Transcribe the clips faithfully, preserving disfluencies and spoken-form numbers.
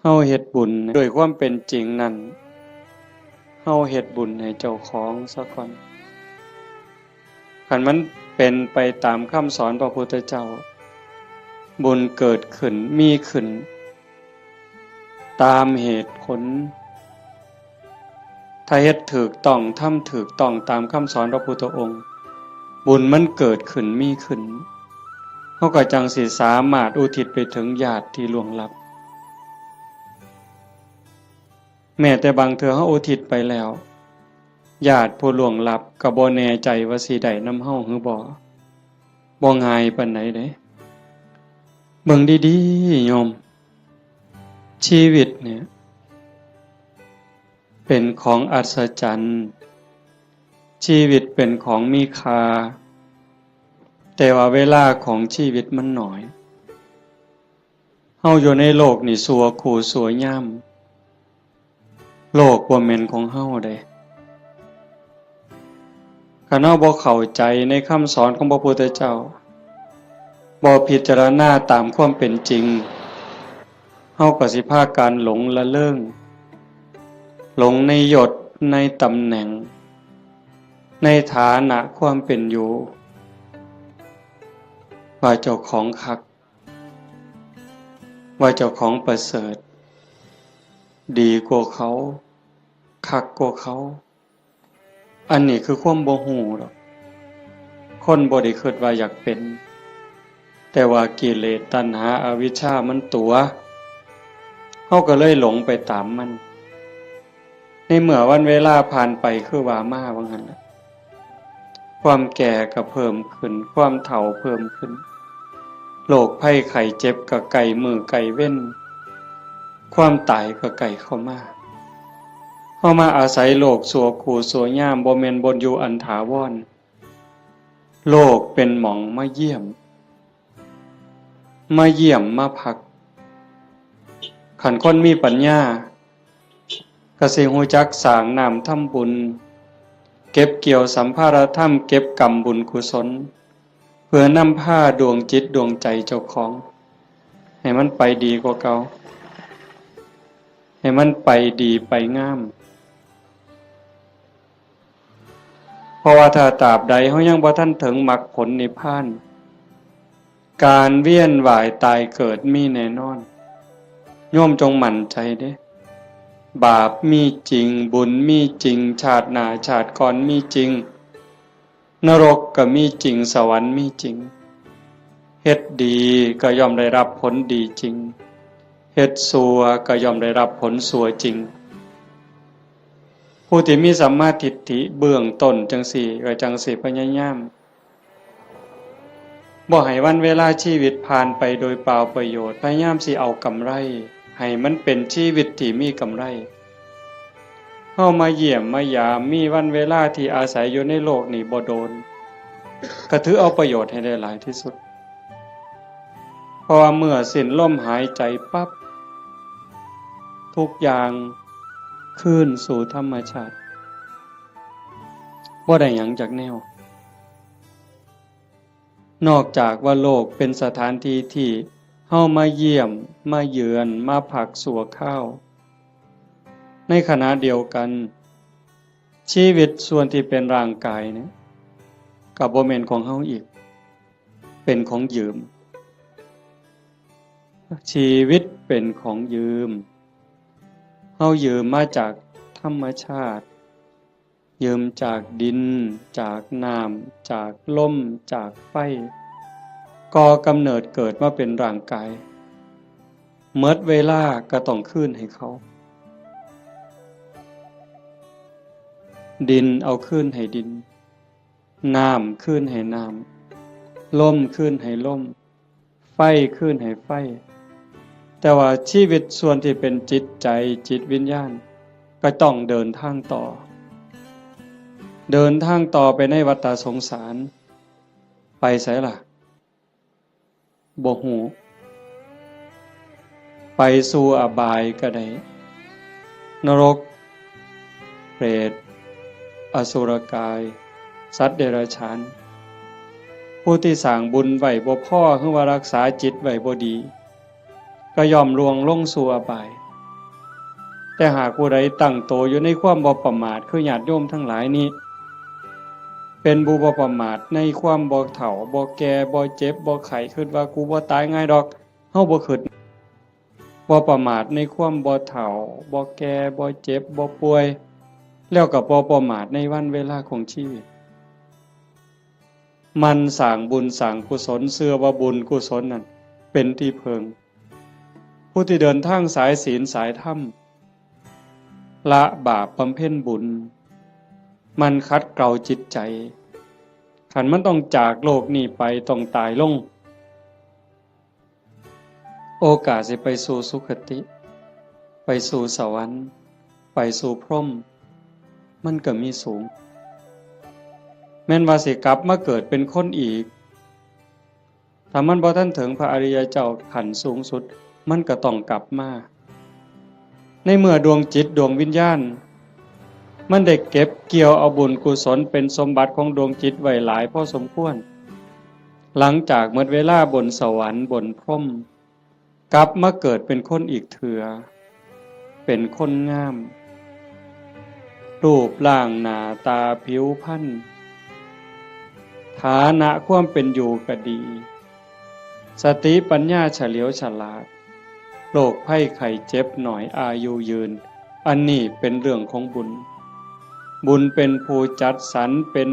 เฮาเฮ็ดบุญด้วยความเป็นจริงนั่น เฮาเฮ็ดบุญให้เจ้าของซะก่อน คันมันเป็นไปตามคำสอนพระพุทธเจ้า บุญเกิดขึ้น มีขึ้น ตามเหตุผล ถ้าเฮ็ดถูกต้อง ทำถูกต้องตามคำสอนพระพุทธองค์ บุญมันเกิดขึ้น มีขึ้น เฮาก็จั่งสิสามารถอุทิศไปถึงญาติที่ล่วงลับ แม้แต่บางเทื่อเฮาอุทิศไปแล้ว ญาติผู้ล่วงลับก็บ่แน่ใจว่าสิได้นำเฮาหรือบ่ บ่ง่ายปานใดเด้ เบิ่งดีๆ โยม ชีวิตเนี่ย เป็นของอัศจรรย์ ชีวิตเป็นของมีค่า แต่ว่าเวลาของชีวิตมันน้อย เฮาอยู่ในโลกนี่ชั่วครู่ชั่วยาม โลกบ่แม่นของเฮาเด้ คันเฮาบ่เข้าใจในคำสอนของพระพุทธเจ้า บ่พิจารณาตามความเป็นจริง เฮาก็สิพากันหลงละเริง หลงในยศ ในตำแหน่ง ในฐานะความเป็นอยู่ ว่าเจ้าของคัก ว่าเจ้าของประเสริฐ ดีกว่าเขา คักกว่าเขา อันนี้คือความบ่ฮู้ดอก คนบ่ได้คิดว่าอยากเป็น แต่ว่ากิเลสตัณหาอวิชชามันตั๋ว เฮาก็เลยหลงไปตามมัน ในเมื่อวันเวลาผ่านไปคือว่ามาว่างั้นล่ะ ความแก่ก็เพิ่มขึ้น ความเฒ่าเพิ่มขึ้น โรคภัยไข้เจ็บก็ใกล้มื้อใกล้เว็น ความตายก็ใกล้เข้ามา เฮามาอาศัยโลกชั่วครู่ชั่วยาม บ่แม่นบ่อนอยู่อันถาวร โลกเป็นหม่องมาเยี่ยม มาเยี่ยมมาพัก คันคนมีปัญญา ก็สิฮู้จักสร้างน้ำทำบุญ เก็บเกี่ยวสัมภาระธรรม เก็บกำบุญกุศล เพื่อนำพาดวงจิตดวงใจเจ้าของ ให้มันไปดีกว่าเก่า ให้มันไปดีไปงาม เพราะว่าถ้าตราบใดเฮายังบ่ทันถึงมรรคผลนิพพาน การเวียนว่ายตายเกิดมีแน่นอน โยมจงมั่นใจเด้ บาปมีจริง บุญมีจริง ชาติหน้าชาติก่อนมีจริง นรกก็มีจริง สวรรค์มีจริง เฮ็ดดีก็ย่อมได้รับผลดีจริง เฮ็ดชั่วก็ย่อมได้รับผลชั่วจริง ผู้ที่มีสัมมาทิฏฐิเบื้องต้นจั่งซี้ ก็จั่งสิพยายาม บ่ให้วันเวลาชีวิตผ่านไปโดยเปล่าประโยชน์ พยายามสิเอากำไร ให้มันเป็นชีวิตที่มีกำไร เฮามาเยี่ยมมายาม มีวันเวลาที่อาศัยอยู่ในโลกนี้บ่โดน ก็ถือเอาประโยชน์ให้ได้หลายที่สุด เพราะว่าเมื่อสิ้นลมหายใจปั๊บ ทุกอย่างคืนสู่ธรรมชาติ บ่ได้หยังจักแนว นอกจากว่าโลกเป็นสถานที่ที่เฮามาเยี่ยม มาเยือน มาพักชั่วคราว ในขณะเดียวกัน ชีวิตส่วนที่เป็นร่างกายเนี่ย ก็บ่แม่นของเฮาอีก เป็นของยืม ชีวิตเป็นของยืม เฮายืมมาจากธรรมชาติ ยืมจากดิน จากน้ำ จากลม จากไฟ ก่อกำเนิดเกิดมาเป็นร่างกาย หมดเวลาก็ต้องคืนให้เขา ดินเอาคืนให้ดิน น้ำคืนให้น้ำ ลมคืนให้ลม ไฟคืนให้ไฟ แต่ว่าชีวิตส่วนที่เป็นจิตใจ จิตวิญญาณ ก็ต้องเดินทางต่อ เดินทางต่อไปในวัฏฏะสงสาร ไปไสล่ะ บ่ฮู้ ไปสู่อบายก็ได้ นรก เปรต อสุรกาย สัตว์เดรัจฉาน ผู้ที่สร้างบุญไว้บ่พอ หรือว่ารักษาจิตไว้บ่ดี ก็ย่อมล่วงลงสู่อบาย แต่หากผู้ใดตั้งโตอยู่ในความบ่ประมาท คือญาติโยมทั้งหลายนี้ เป็นผู้บ่ประมาทในความบ่เฒ่า บ่แก่ บ่เจ็บ บ่ไข้ คิดว่ากูบ่ตายง่ายดอก เฮาบ่คิด บ่ประมาทในความบ่เฒ่า บ่แก่ บ่เจ็บ บ่ป่วย แล้วก็บ่ประมาทในวันเวลาของชีวิต หมั่นสร้างบุญสร้างกุศล เชื่อว่าบุญกุศลนั่นเป็นที่พึ่ง ผู้ที่เดินทางสายศีลสายธรรม ละบาปบำเพ็ญบุญ หมั่นขัดเกลาจิตใจ คันมันต้องจากโลกนี้ไป ต้องตายลง โอกาสสิไปสู่สุคติ ไปสู่สวรรค์ ไปสู่พรหม มันก็มีสูง แม่นว่าสิกลับมาเกิดเป็นคนอีก ถ้ามันบ่ทันถึงพระอริยเจ้าขั้นสูงสุด มันก็ต้องกลับมา ในเมื่อดวงจิตดวงวิญญาณ มันได้เก็บเกี่ยวเอาบุญกุศลเป็นสมบัติของดวงจิตไว้หลายพอสมควร หลังจากหมดเวลาบนสวรรค์บนพรหม กลับมาเกิดเป็นคนอีกเทื่อ เป็นคนงาม รูปร่างหน้าตาผิวพรรณ ฐานะความเป็นอยู่ก็ดี สติปัญญาเฉลียวฉลาด โรคภัยไข้เจ็บน้อย อายุยืน อันนี้เป็นเรื่องของบุญ บุญเป็นผู้จัดสรร เป็น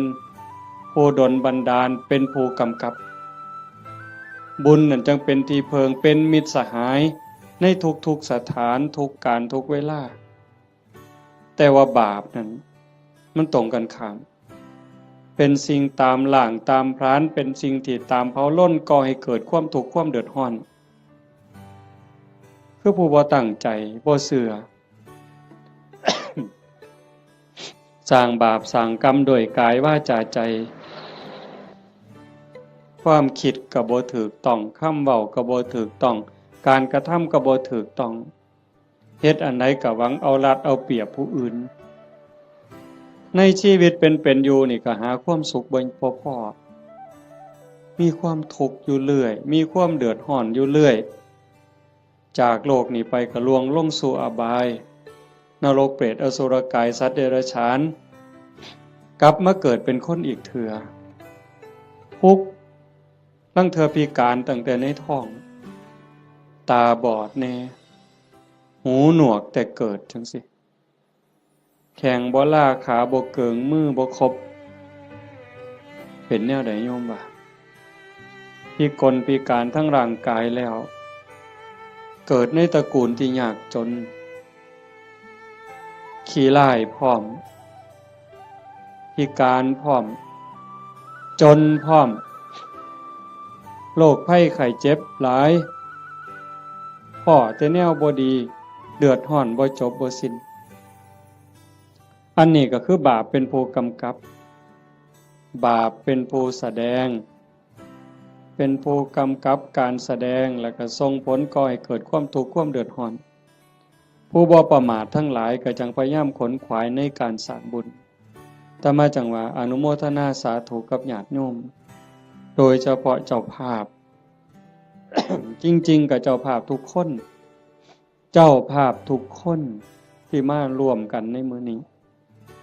ผู้ดลบันดาล เป็นผู้กำกับ บุญนั่นจั่งเป็นที่เพิ่ง เป็นมิตรสหายในทุกๆสถาน ทุกการ ทุกเวลา แต่ว่าบาปนั่น มันตรงกันข้าม เป็นสิ่งตามล้างตามผลาญ เป็นสิ่งที่ตามเผาลน ก่อให้เกิดความทุกข์ความเดือดร้อน คือผู้บ่ตั้งใจ บ่เชื่อ สร้างบาปสร้างกรรมด้วยกายวาจาใจ ความคิดก็บ่ถูกต้อง คำเว้าก็บ่ถูกต้อง การกระทำก็บ่ถูกต้อง เฮ็ดอันใดก็หวังเอารัดเอาเปรียบผู้อื่น ในชีวิตเป็นเป็นอยู่นี่ก็หาความสุขบ่พอพอ มีความทุกข์อยู่เรื่อย มีความเดือดร้อนอยู่เรื่อย จากโลกนี้ไปก็ล่วงลงสู่อบาย นรกเปรตอสุรกายสัตว์เดรัจฉาน กลับมาเกิดเป็นคนอีกเทื่อ ทุกข์ ลางเทื่อพิการตั้งแต่ในท้อง ตาบอดแน่ หูหนวกแต่เกิดจั่งซี้ แข้งบ่ลา ขาบ่เกิง มือบ่ครบ เป็นแนวใดโยมว่า พิกลพิการทั้งร่างกายแล้ว เกิดในตระกูลที่ยากจน ขี้ร้ายพร้อม พิการพร้อม จนพร้อม โรคภัยไข้เจ็บหลาย พ้อแต่แนวบ่ดี เดือดร้อนบ่จบบ่สิ้น อันนี้ก็คือบาปเป็นผู้กำกับ บาปเป็นผู้แสดง เป็นผู้กำกับการแสดง แล้วก็ส่งผลก่อให้เกิดความทุกข์ความเดือดร้อน ผู้บ่ประมาททั้งหลายก็จั่งพยายามขนขวายในการสร้างบุญ อาตมาจั่งว่าอนุโมทนาสาธุกับญาติโยม โดยเฉพาะเจ้าภาพ จริงๆ ก็เจ้าภาพทุกคน เจ้าภาพทุกคนที่มาร่วมกันในมื้อนี้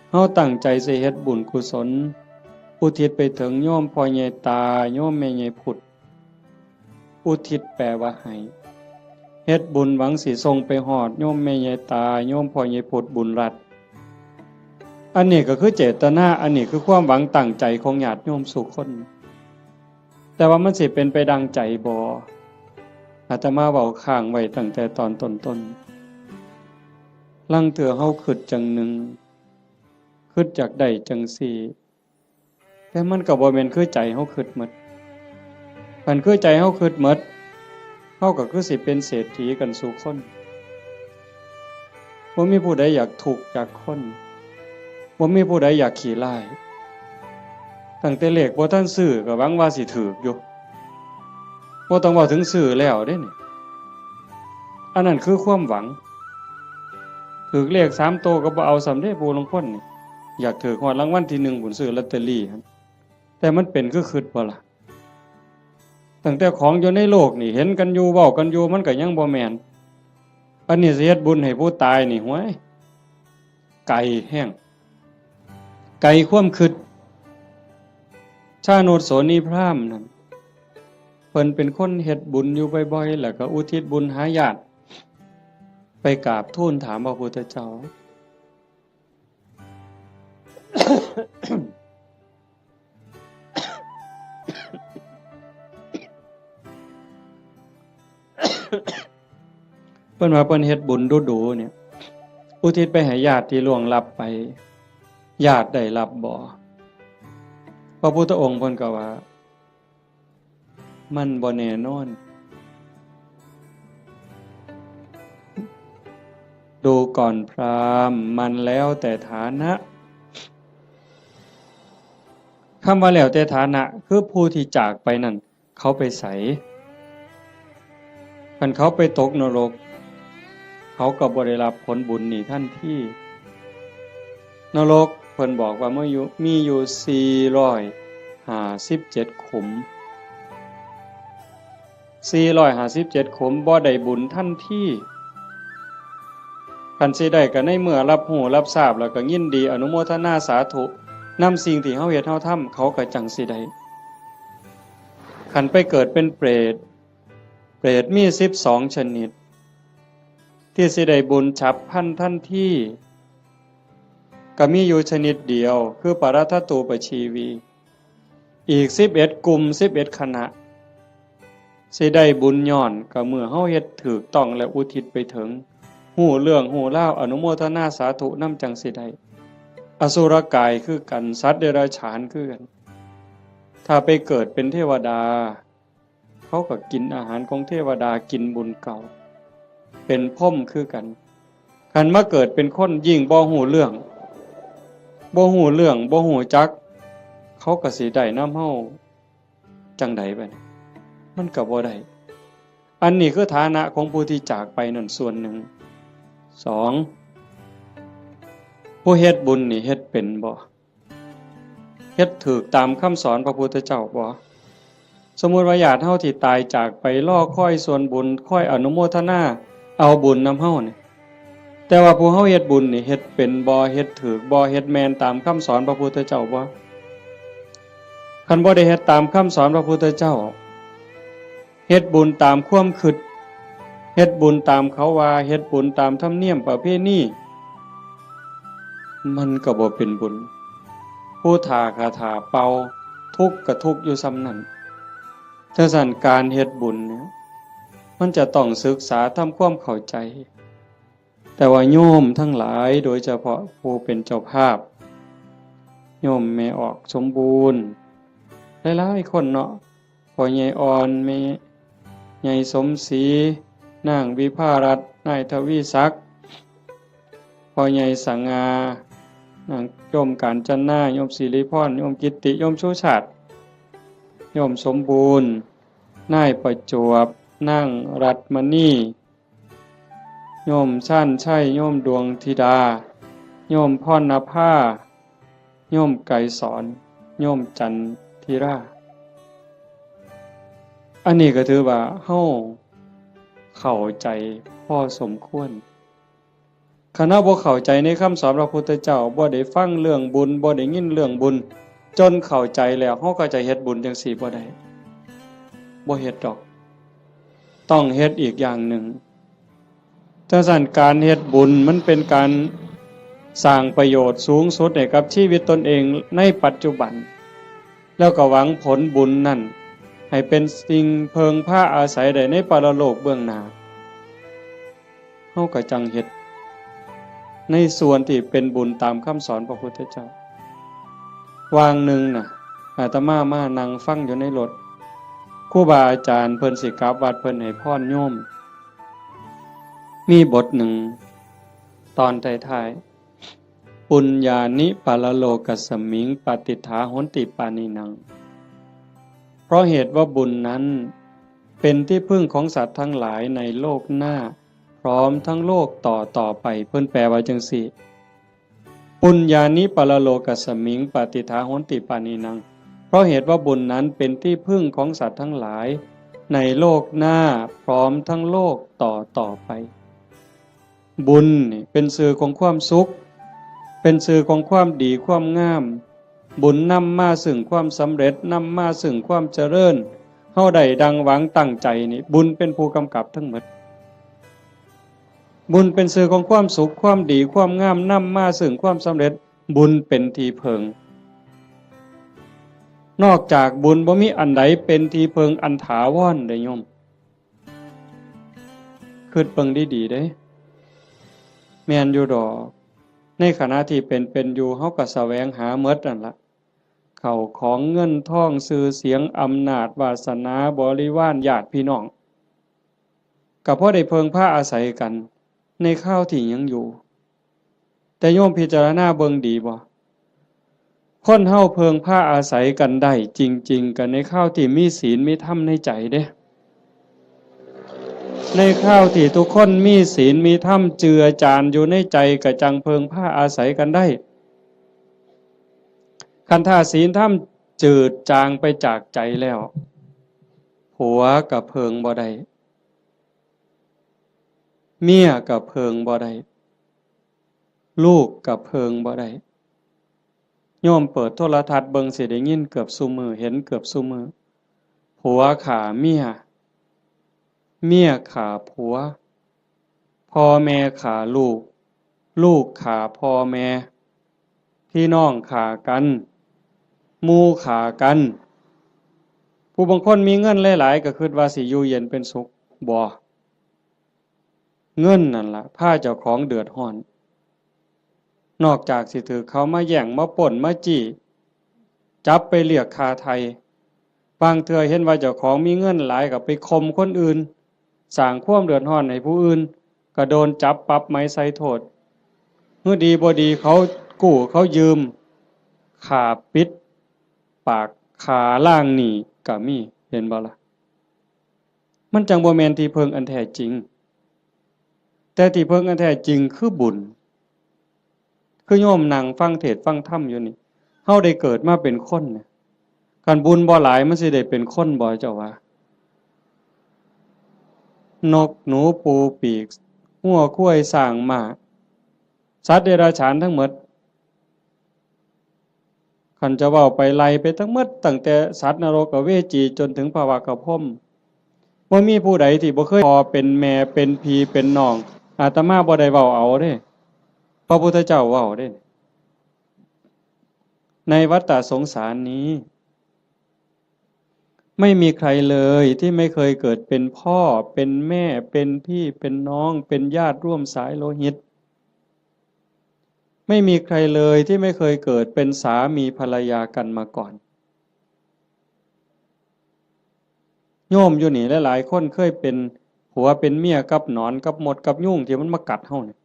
เฮาตั้งใจสิเฮ็ดบุญกุศล อุทิศไปถึงโยมพ่อใหญ่ตา โยมแม่ใหญ่พุด อุทิศแปลว่าให้ เฮ็ดบุญหวังสิส่งไปฮอดโยมแม่ใหญ่ตา โยมพ่อใหญ่พุด บุญรัตน์ อันนี้ก็คือเจตนา อันนี้คือความหวังตั้งใจของญาติโยมสู่คน แต่ว่ามันสิเป็นไปดังใจบ่ อาตมาเว้าค้างไว้ตั้งแต่ตอนต้นๆ ลางเทื่อเฮาคิดจั่งหนึ่ง คิดอยากได้จั่งซี้ แต่มันก็บ่แม่นคือใจเฮาคิดหมด คันคือใจเฮาคิดหมด เฮาก็คือสิเป็นเศรษฐีกันสู่คน บ่มีผู้ใดอยากทุกข์จักคน บ่มีผู้ใดอยากขี้ร้าย ตั้งแต่เลขบ่ทันซื้อก็หวังว่าสิถูกอยู่ บ่ต้องเว้าถึงซื้อแล้วเด้นี่ อันนั้นคือความหวัง ถูกเลขสามโตก็บ่เอาซ้ำเด้ ผู้ลางคนนี่ อยากถูกฮอดรางวัลที่หนึ่งพุ้น ซื้อลอตตเตอรี่หั่น แต่มันเป็นคือคิดบ่ล่ะ ตั้งแต่ของอยู่ในโลกนี่ เห็นกันอยู่ เว้ากันอยู่ มันก็ยังบ่แม่น อันนี้สิเฮ็ดบุญให้ผู้ตายนี่ ห้วย ไกลแฮง ไกลความคิด ชาโนชโสนีพราหมณ์นั่น เพิ่นเป็นคนเฮ็ดบุญอยู่บ่อยๆ แล้วก็อุทิศบุญหาญาติ ไปกราบทูลถามพระพุทธเจ้า เพิ่นว่าเพิ่นเฮ็ดบุญดูๆ เนี่ย อุทิศไปให้ญาติที่ล่วงลับไป ญาติได้รับบ่ พระพุทธองค์เพิ่นก็ว่า มันบ่แน่นอน ดูก่อนพราหมณ์ มันแล้วแต่ฐานะ คำว่าแล้วแต่ฐานะ คือผู้ที่จากไปนั่น เขาไปไส คันเขาไปตกนรก เขาก็บ่ได้รับผลบุญนี้ทันที นรกเพิ่นบอกว่ามีอยู่ มีอยู่สี่ร้อยห้าสิบเจ็ดขุม สี่ร้อยห้าสิบเจ็ดขุม บ่ได้บุญทันที คันสิได้ก็ในเมื่อรับรู้รับทราบแล้วก็ยินดีอนุโมทนาสาธุนำสิ่งที่เฮาเฮ็ดเฮาทำ เขาก็จั่งสิได้ คันไปเกิดเป็นเปรต เปรตมีสิบสองชนิด ที่สิได้บุญฉับพลันทันที ก็มีอยู่ชนิดเดียว คือปรัตถตูปชีวี อีกสิบเอ็ดกลุ่ม สิบเอ็ดคณะ สิได้บุญย้อนก็เมื่อเฮาเฮ็ดถูกต้องและอุทิศไปถึง ฮู้เรื่องฮู้ราว อนุโมทนาสาธุนำจั่งสิได้ อสุรกายคือกัน สัตว์เดรัจฉานคือกัน ถ้าไปเกิดเป็นเทวดา เขาก็กินอาหารของเทวดา กินบุญเก่า เป็นพรหมคือกัน คันมาเกิดเป็นคนยิ่งบ่ฮู้เรื่อง บ่ฮู้เรื่อง บ่ฮู้จัก เขาก็สิได้นำเฮาจั่งใดบัดนี้ มันก็บ่ได้ อันนี้คือฐานะของผู้ที่จากไปนั่นส่วนหนึ่ง สอง ผู้เฮ็ดบุญนี่เฮ็ดเป็นบ่ เฮ็ดถูกตามคำสอนพระพุทธเจ้าบ่ สมมุติว่าญาติเฮาที่ตายจากไปรอคอยส่วนบุญ คอยอนุโมทนาเอาบุญนำเฮานี่ แต่ว่าผู้เฮาเฮ็ดบุญนี่เฮ็ดเป็นบ่ เฮ็ดถูกบ่ เฮ็ดแม่นตามคำสอนพระพุทธเจ้าบ่ คันบ่ได้เฮ็ดตามคำสอนพระพุทธเจ้า เฮ็ดบุญตามความคิด เฮ็ดบุญตามเขาว่า เฮ็ดบุญตามธรรมเนียมประเพณี มันก็บ่เป็นบุญ ผู้ถ่าก็ถ่าเป่า ทุกข์ก็ทุกข์อยู่ส่ำนั้น จั่งซั้นการเฮ็ดบุญเนี่ย มันจะต้องศึกษาทำความเข้าใจ แต่ว่าโยมทั้งหลาย โดยเฉพาะผู้เป็นเจ้าภาพ โยมแม่ออกสมบูรณ์ หลายๆ คนเนาะ พ่อใหญ่อ่อน แม่ใหญ่สมศรี นางวิภารัตน์ นายทวีศักดิ์ พ่อใหญ่สง่า นางโยมกาญจนา โยมสิริพร โยมกิตติ โยมสุชาติ โยมสมบูรณ์ นายประจวบ นางรัตน์มณี โยมชาญชัย โยมดวงธิดา โยมพรณภา โยมไกรสอน โยมจันทิรา อันนี้ก็ถือว่าเฮาเข้าใจพอสมควร คันเฮาบ่เข้าใจในคำสอนพระพุทธเจ้า บ่ได้ฟังเรื่องบุญ บ่ได้ยินเรื่องบุญ จนเข้าใจแล้ว เฮาก็จะเฮ็ดบุญจั่งซี้บ่ได้ บ่เฮ็ดดอก ต้องเฮ็ดอีกอย่างหนึ่ง จั่งซั้นการเฮ็ดบุญมันเป็นการสร้างประโยชน์สูงสุดให้กับชีวิตตนเองในปัจจุบัน แล้วก็หวังผลบุญนั่นให้เป็นสิ่งเพิ่งพาอาศัยได้ในปรโลกเบื้องหน้า เฮาก็จั่งเฮ็ดในส่วนที่เป็นบุญตามคำสอนพระพุทธเจ้า วางหนึ่งน่ะ อาตมามานั่งฟังอยู่ในรถ ครูบาอาจารย์เพิ่นสิกลับวัด เพิ่นให้พรโยม มีบทหนึ่ง ตอนท้ายๆ ปุญญานิปรโลกัสมิง ปาติฏฐาโหนติปานินัง เพราะเหตุว่าบุญนั้นเป็นที่พึ่งของสัตว์ทั้งหลายในโลกหน้า พร้อมทั้งโลกต่อต่อไป เพิ่นแปลว่าจั่งซี้ ปุญญานิปรโลกัสมิง ปาติฏฐาโหนติปานินัง เพราะเหตุว่าบุญนั้นเป็นที่พึ่งของสัตว์ทั้งหลายในโลกหน้า พร้อมทั้งโลกต่อต่อไป บุญนี่เป็นชื่อของความสุข เป็นชื่อของความดีความงาม บุญนำมาซึ่งความสำเร็จ นำมาซึ่งความเจริญ เฮาได้ดังหวังตั้งใจนี่ บุญเป็นผู้กำกับทั้งหมด บุญเป็นชื่อของความสุข ความดี ความงาม นำมาซึ่งความสำเร็จ บุญเป็นที่เพิ่ง นอกจากบุญบ่มีอันใดเป็นที่เพิ่งอันถาวรเด้โยม คิดเบิ่งดีๆเด้ แม่นอยู่ดอก ในขณะที่เป็นๆอยู่ เฮาก็แสวงหาหมดนั่นละ เข้าของเงินทอง ชื่อเสียง อำนาจ วาสนา บริวาร ญาติพี่น้อง ก็พอได้เพิ่งพาอาศัยกัน ในคราวที่ยังอยู่ แต่โยมพิจารณาเบิ่งดีบ่ คนเฮาเพิ่งพาอาศัยกันได้จริงๆ ก็ในคราวที่มีศีลมีธรรมในใจเด้ ในคราวที่ทุกคนมีศีลมีธรรมเจือจานอยู่ในใจ ก็จั่งเพิ่งพาอาศัยกันได้ คันถ้าศีลธรรมจืดจางไปจากใจแล้ว ผัวก็เพิ่งบ่ได้ เมียก็เพิ่งบ่ได้ ลูกก็เพิ่งบ่ได้ โยมเปิดโทรทัศน์เบิ่งสิได้ยินเกือบซุมื้อ เห็นเกือบซุมื้อ ผัวฆ่าเมีย เมียฆ่าผัว พ่อแม่ฆ่าลูก ลูกฆ่าพ่อแม่ พี่น้องฆ่ากัน หมู่ฆ่ากัน ผู้บางคนมีเงินหลายๆ ก็คิดว่าสิอยู่เย็นเป็นสุข บ่ เงินนั่นล่ะพาเจ้าของเดือดร้อน นอกจากสิถืกเขามาแย่ง มาปล้น มาจี้ จับไปเรียกค่าไถ่ บางเทื่อเห็นว่าเจ้าของมีเงินหลายก็ไปข่มคนอื่น สร้างความเดือดร้อนให้ผู้อื่น ก็โดนจับปรับไหมใส่โทษ เมื่อดีบ่ดีเขากู้เขายืม ฆ่าปิดปาก ฆ่าล้างหนี้ก็มี เห็นบ่ล่ะ มันจั่งบ่แม่นที่เพิ่งอันแท้จริง แต่ที่เพิ่งอันแท้จริงคือบุญ คือโยมนั่งฟังเทศน์ฟังธรรมอยู่นี่ เฮาได้เกิดมาเป็นคนนะ คันบุญบ่หลายมันสิได้เป็นคนบ่ เจ้าว่า นกหนูปูปีก งัวควายช้างม้า สัตว์เดรัจฉานทั้งหมด คันจะเว้าไปไล่ไปทั้งหมด ตั้งแต่สัตว์นรกอเวจีจนถึงพระวากพรหม บ่มีผู้ใดที่บ่เคยพ่อเป็นแม่เป็นพี่เป็นน้อง อาตมาบ่ได้เว้าเอาเด้ พระพุทธเจ้าเว้าเด้ ในวัฏฏะสงสารนี้ ไม่มีใครเลยที่ไม่เคยเกิดเป็นพ่อ เป็นแม่ เป็นพี่ เป็นน้อง เป็นญาติร่วมสายโลหิต ไม่มีใครเลยที่ไม่เคยเกิดเป็นสามีภรรยากันมาก่อน โยมอยู่นี่หลายๆคนเคยเป็นผัวเป็นเมียกับหนอนกับมดกับยุงที่มันมากัดเฮานี่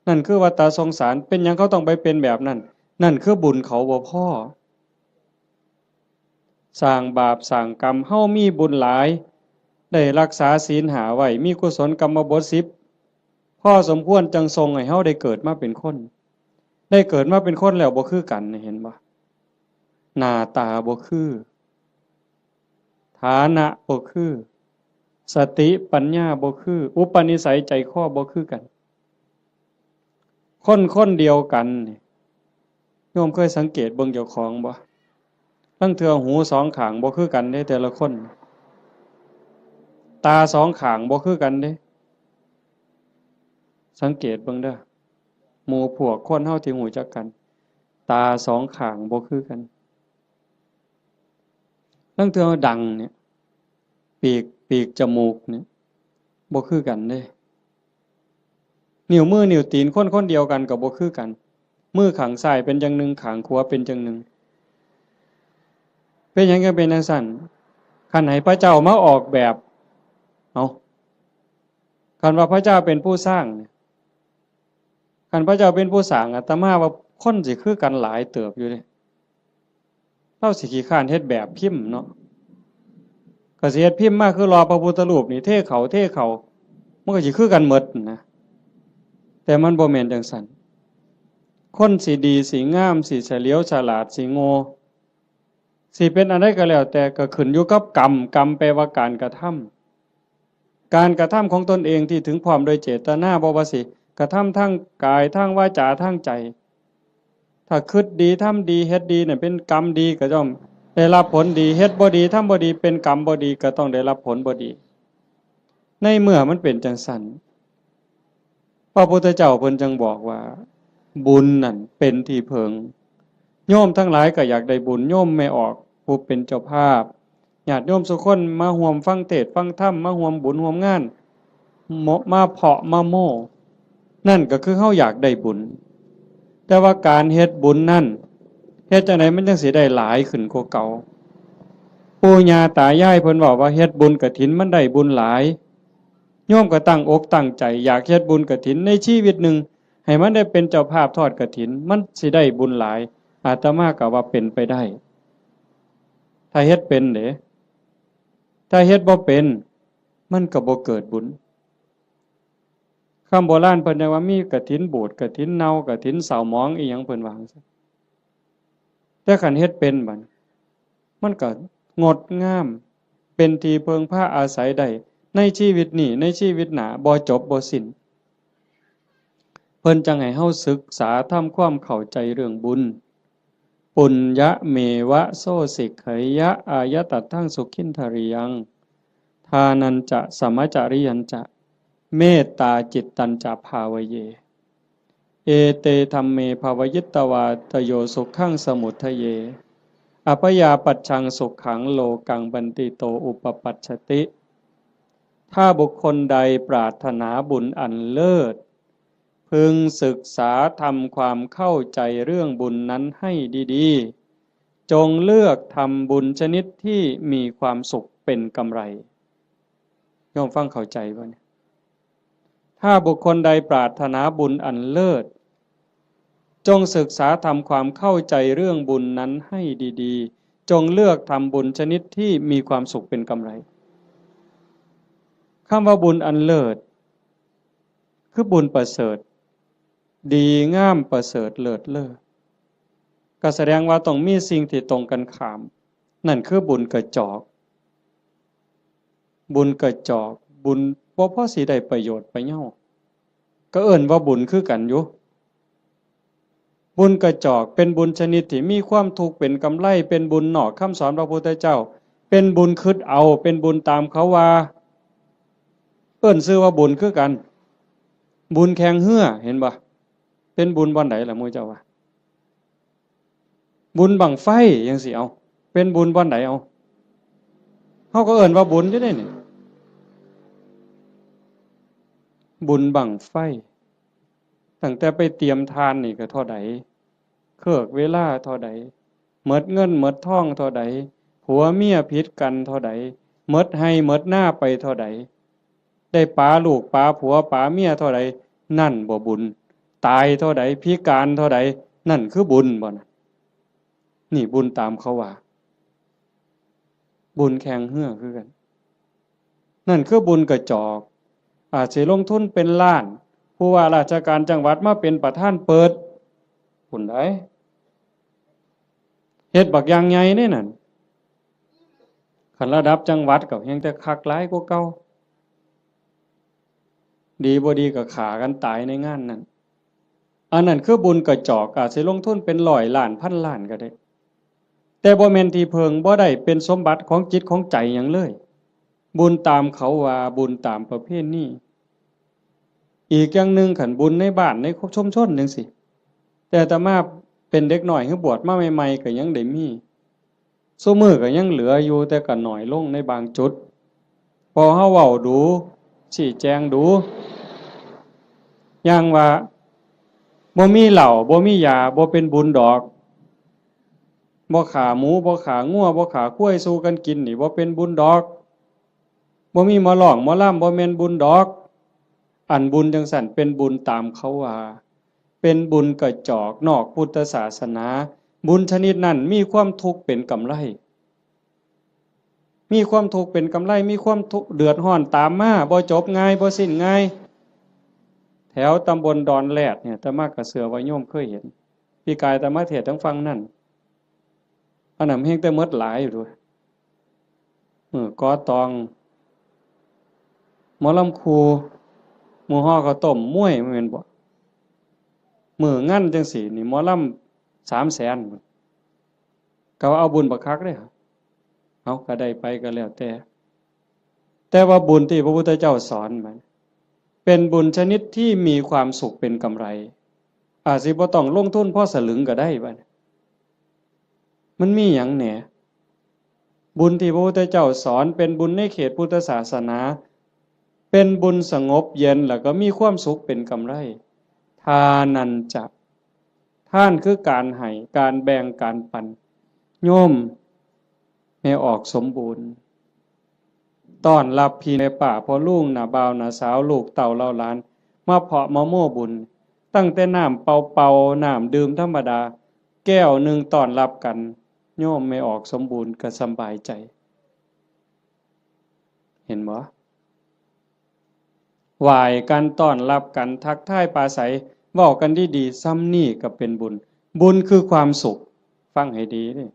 นั่นคือวัฏฏะสงสาร เป็นหยังเขาต้องไปเป็นแบบนั้น นั่นคือบุญเขาบ่พอ สร้างบาปสร้างกรรม เฮามีบุญหลาย ได้รักษาศีลห้าไว้ มีกุศลกรรมบทสิบ พอสมควรจั่งส่งให้เฮาได้เกิดมาเป็นคน ได้เกิดมาเป็นคนแล้วบ่คือกัน เห็นบ่ หน้าตาบ่คือ ฐานะบ่คือ สติปัญญาบ่คือ อุปนิสัยใจคอบ่คือกัน คนคนเดียวกันนี่ โยมเคยสังเกตเบิ่งเจ้าของบ่ ลางเทื่อหูสองข้างบ่คือกันเด้ แต่ละคน ตาสองข้างบ่คือกันเด้ สังเกตเบิ่งเด้อ หมู่พวกคนเฮาที่รู้จักกัน ตาสองข้างบ่คือกัน ลางเทื่อดังเนี่ย ปีก ปีกจมูกเนี่ย บ่คือกันเด้ นิ้วมือนิ้วตีนคนคนเดียวกันก็บ่คือกัน มือข้างซ้ายเป็นอย่างหนึ่ง ข้างขวาเป็นอย่างหนึ่ง เป็นหยังจั่งเป็นจั่งซั้น คันให้พระเจ้ามาออกแบบ เอ้า คันว่าพระเจ้าเป็นผู้สร้างเนี่ย คันพระเจ้าเป็นผู้สร้าง อาตมาว่าคนสิคือกันหลายเติบอยู่เด้ ลาวสิขี้คร้านเฮ็ดแบบพิมพ์เนาะ ก็สิเฮ็ดพิมพ์มาคือหล่อพระพุทธรูปนี่ เทเข้า เทเข้า มันก็สิคือกันหมดนะ แต่มันบ่แม่นจั่งซั้น คนสิดี สิงาม สิเฉลียวฉลาด สิโง่ สิเป็นอันใดก็แล้วแต่ ก็ขึ้นอยู่กับกรรม กรรมแปลว่าการกระทำ การกระทำของตนเองที่ถึงพร้อมโดยเจตนา บ่ว่าสิกระทำทางกาย ทางวาจา ทางใจ ถ้าคิดดี ทำดี เฮ็ดดีเนี่ย เป็นกรรมดีก็ย่อมได้รับผลดี เฮ็ดบ่ดี ทำบ่ดี เป็นกรรมบ่ดี ก็ต้องได้รับผลบ่ดี ในเมื่อมันเป็นจังซั่น พระพุทธเจ้าเพิ่นจึงบอกว่า บุญนั่นเป็นที่เพิ่ง โยมทั้งหลายก็อยากได้บุญ โยมแม่ออกผู้เป็นเจ้าภาพ ญาติโยมสุคนมาร่วมฟังเทศน์ฟังธรรม มาร่วมบุญร่วมงาน มาเพาะมาโม้ นั่นก็คือเฮาอยากได้บุญ แต่ว่าการเฮ็ดบุญนั่น เฮ็ดจั่งใดมันจั่งสิได้หลายขึ้นกว่าเก่า ปู่ย่าตายายเพิ่นเว้าว่าเฮ็ดบุญกฐินมันได้บุญหลาย โยมก็ตั้งอกตั้งใจอยากเฮ็ดบุญกฐินในชีวิตหนึ่ง ให้มันได้เป็นเจ้าภาพทอดกฐิน มันสิได้บุญหลาย อาตมาก็ว่าเป็นไปได้ ถ้าเฮ็ดเป็นเด้ ถ้าเฮ็ดบ่เป็น มันก็บ่เกิดบุญ คำโบราณเพิ่นยังว่ามีกฐินบูด กฐินเน่า กฐินเศร้าหมอง อีหยังเพิ่นว่าจั่งซี้ แต่คันเฮ็ดเป็นบัดนี้ มันก็งดงาม เป็นที่เพิ่งพาอาศัยได้ ในชีวิตนี้ ในชีวิตหน้า บ่จบบ่สิ้น เพิ่นจั่งให้เฮาศึกษาทำความเข้าใจเรื่องบุญ ปุญญะเมวะโสสิกขยะอายตัตถังสุขินทริยัง ทานัญจะสมจริยัญจะ เมตตาจิตตัญจะภาวะเย เอเตธัมเมภาวะยิตตวาตโยสุขังสมุทเทเย อัพยาปัชชังสุขังโลกังบันติโตอุปปัชชติ ถ้าบุคคลใดปรารถนาบุญอันเลิศ พึงศึกษาทำความเข้าใจเรื่องบุญนั้นให้ดีๆ จงเลือกทำบุญชนิดที่มีความสุขเป็นกำไร โยมฟังเข้าใจบ่เนี่ย ถ้าบุคคลใดปรารถนาบุญอันเลิศ จงศึกษาทำความเข้าใจเรื่องบุญนั้นให้ดีๆ จงเลือกทำบุญชนิดที่มีความสุขเป็นกำไร คำว่าบุญอันเลิศ คือบุญประเสริฐ ดีงามประเสริฐเลิศเลอ ก็แสดงว่าต้องมีสิ่งที่ตรงกันข้าม นั่นคือบุญกระจอก บุญกระจอก บุญบ่พอสิได้ประโยชน์ประเยา ก็เอิ้นว่าบุญคือกันอยู่ บุญกระจอกเป็นบุญชนิดที่มีความทุกข์เป็นกำไร เป็นบุญนอกคำสอนพระพุทธเจ้า เป็นบุญคิดเอา เป็นบุญตามเขาว่า เอิ้นชื่อว่าบุญคือกัน บุญแข่งเฮือ เห็นบ่ เป็นบุญบ่อนใดล่ะหมู่เจ้าว่า บุญบั้งไฟจั่งซี้ เอา เป็นบุญบ่อนใด เอา เฮาก็เอิ้นว่าบุญอยู่เด้นี่ บุญบั้งไฟ ตั้งแต่ไปเตรียมถ่านนี่ก็เท่าใด เคิกเวลาเท่าใด หมดเงินหมดทองเท่าใด ผัวเมียผิดกันเท่าใด หมดไร่หมดนาไปเท่าใด ได้ปาลูกปาผัวปาเมียเท่าใด นั่นบ่บุญ ตายเท่าใด พิการเท่าใด นั่นคือบุญบ่นะ นี่บุญตามเขาว่า บุญแข่งเฮือคือกัน นั่นคือบุญกระจอก อาจสิลงทุนเป็นล้าน ผู้ว่าราชการจังหวัดมาเป็นประธานเปิด บุญใด เฮ็ดบักอย่างใหญ่เด้นั่น คันระดับจังหวัดก็แฮ่งแต่คักหลายกว่าเก่า ดีบ่ดีก็ฆ่ากันตายในงานนั้น อันนั้นคือบุญกระจอก อาจสิลงทุนเป็นร้อยล้านพันล้านก็ได้ แต่บ่แม่นที่เพิ่ง บ่ได้เป็นสมบัติของจิตของใจหยังเลย บุญตามเขาว่า บุญตามประเพณี อีกอย่างหนึ่ง คันบุญในบ้านในชุมชนจั่งซี้ แต่อาตมาเป็นเด็กน้อย คือบวชมาใหม่ๆ ก็ยังได้มี ซุมื้อก็ยังเหลืออยู่ แต่ก็น้อยลงในบางจุด เพราะเฮาเว้าดู๋ ชี้แจงดู๋ อย่างว่า บ่มีเหล้า บ่มียา บ่เป็นบุญดอก บ่ฆ่าหมู บ่ฆ่างัว บ่ฆ่าควายสู่กันกินนี่ บ่เป็นบุญดอก บ่มีหมอร้องหมอลำ บ่แม่นบุญดอก อันบุญจั่งซั้นเป็นบุญตามเขาว่า เป็นบุญกระจอกนอกพุทธศาสนา บุญชนิดนั้นมีความทุกข์เป็นกำไร มีความทุกข์เป็นกำไร มีความทุกข์เดือดร้อนตามมา บ่จบง่าย บ่สิ้นง่าย แถวตำบลดอนแรดเนี่ย อาตมาก็เชื่อว่าโยมเคยเห็น ปีกายอาตมาเทศน์ทางฝั่งนั่น อันนั้นแฮ่งแต่หมดหลายอยู่เด้อ มื้อก่อตอง หมอลำครู หมู่ห่อข้าวต้ม มวย แม่นบ่ มื้องานจั่งซี้นี่ หมอลำ สามแสน ก็ว่าเอาบุญบักคักเด้ เอาก็ได้ไปก็แล้วแต่ แต่ว่าบุญที่พระพุทธเจ้าสอนมัน เป็นบุญชนิดที่มีความสุขเป็นกำไร อาจสิบ่ต้องลงทุนพอสลึงก็ได้บัดนี้ มันมีหยังแหน่ บุญที่พระพุทธเจ้าสอนเป็นบุญในเขตพุทธศาสนา เป็นบุญสงบเย็นแล้วก็มีความสุขเป็นกำไร ทานันจะ ทานคือการให้ การแบ่ง การปัน โยมแม่ออกสมบูรณ์ ต้อนรับพี่แม่ป้าพ่อลุง น้าบ่าว น้าสาว ลูกเต้าเหล่าหลาน มาเพาะมาโม้บุญ ตั้งแต่น้ำเปล่าๆ น้ำดื่มธรรมดา แก้วหนึ่งต้อนรับกัน โยมแม่ออกสมบูรณ์ก็สำบายใจ เห็นบ่ ไหว้กัน ต้อนรับกัน ทักทายปราศรัย เว้ากันดีๆ ส่ำนี้ก็เป็นบุญ บุญคือความสุข ฟังให้ดีเด้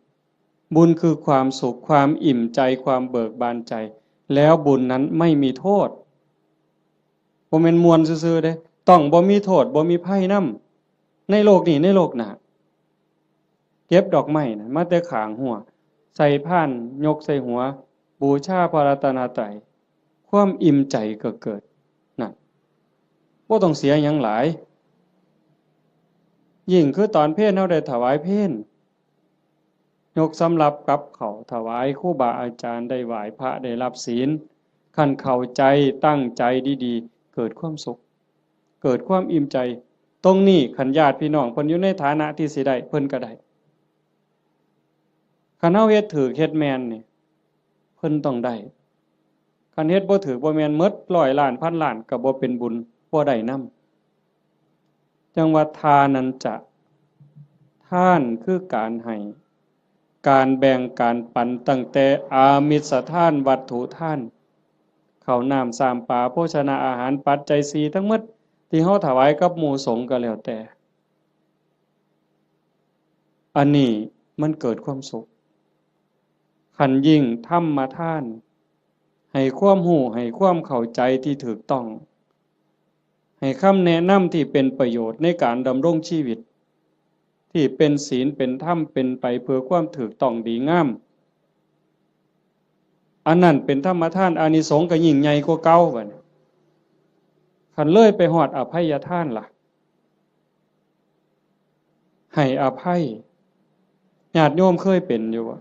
บุญคือความสุข ความอิ่มใจ ความเบิกบานใจ แล้วบุญนั้นไม่มีโทษ บ่แม่นม่วนซื่อๆเด้ ต้องบ่มีโทษ บ่มีภัยนำ ในโลกนี้ ในโลกหน้า เก็บดอกไม้นะ มาแต่ข้างฮั้ว ใส่พาน ยกใส่หัว บูชาพระรัตนตรัย ความอิ่มใจก็เกิด นั่น บ่ต้องเสียหยังหลาย ยิ่งคือตอนเพลเฮาได้ถวายเพล ยกสำรับกับข้าวถวายครูบาอาจารย์ ได้ไหว้พระ ได้รับศีล คันเข้าใจ ตั้งใจดีๆ เกิดความสุข เกิดความอิ่มใจ ตรงนี้คันญาติพี่น้องเพิ่นอยู่ในฐานะที่สิได้ เพิ่นก็ได้ คันเฮาเฮ็ดถูก เฮ็ดแม่นนี่ เพิ่นต้องได้ คันเฮ็ดบ่ถูกบ่แม่น หมดร้อยล้าน พันล้าน ก็บ่เป็นบุญ บ่ได้นำ จั่งว่าทานันจะ ทานคือการให้ การแบ่ง การปัน ตั้งแต่อามิสทาน วัตถุทาน ข้าวน้ำ ซ้ำปลา โภชนาอาหาร ปัจจัยสี่ทั้งหมด ที่เฮาถวายกับหมู่สงฆ์ก็แล้วแต่ อันนี้มันเกิดความสุข คันยิ่งธรรมทาน ให้ความรู้ ให้ความเข้าใจที่ถูกต้อง ให้คำแนะนำที่เป็นประโยชน์ในการดำรงชีวิต ที่เป็นศีล เป็นธรรม เป็นไปเพื่อความถูกต้องดีงาม อันนั้นเป็นธรรมทาน อานิสงส์ก็ยิ่งใหญ่กว่าเก่าบัดนี้ คันเลยไปฮอดอภัยทานล่ะ ให้อภัย ญาติโยมเคยเป็นอยู่บ่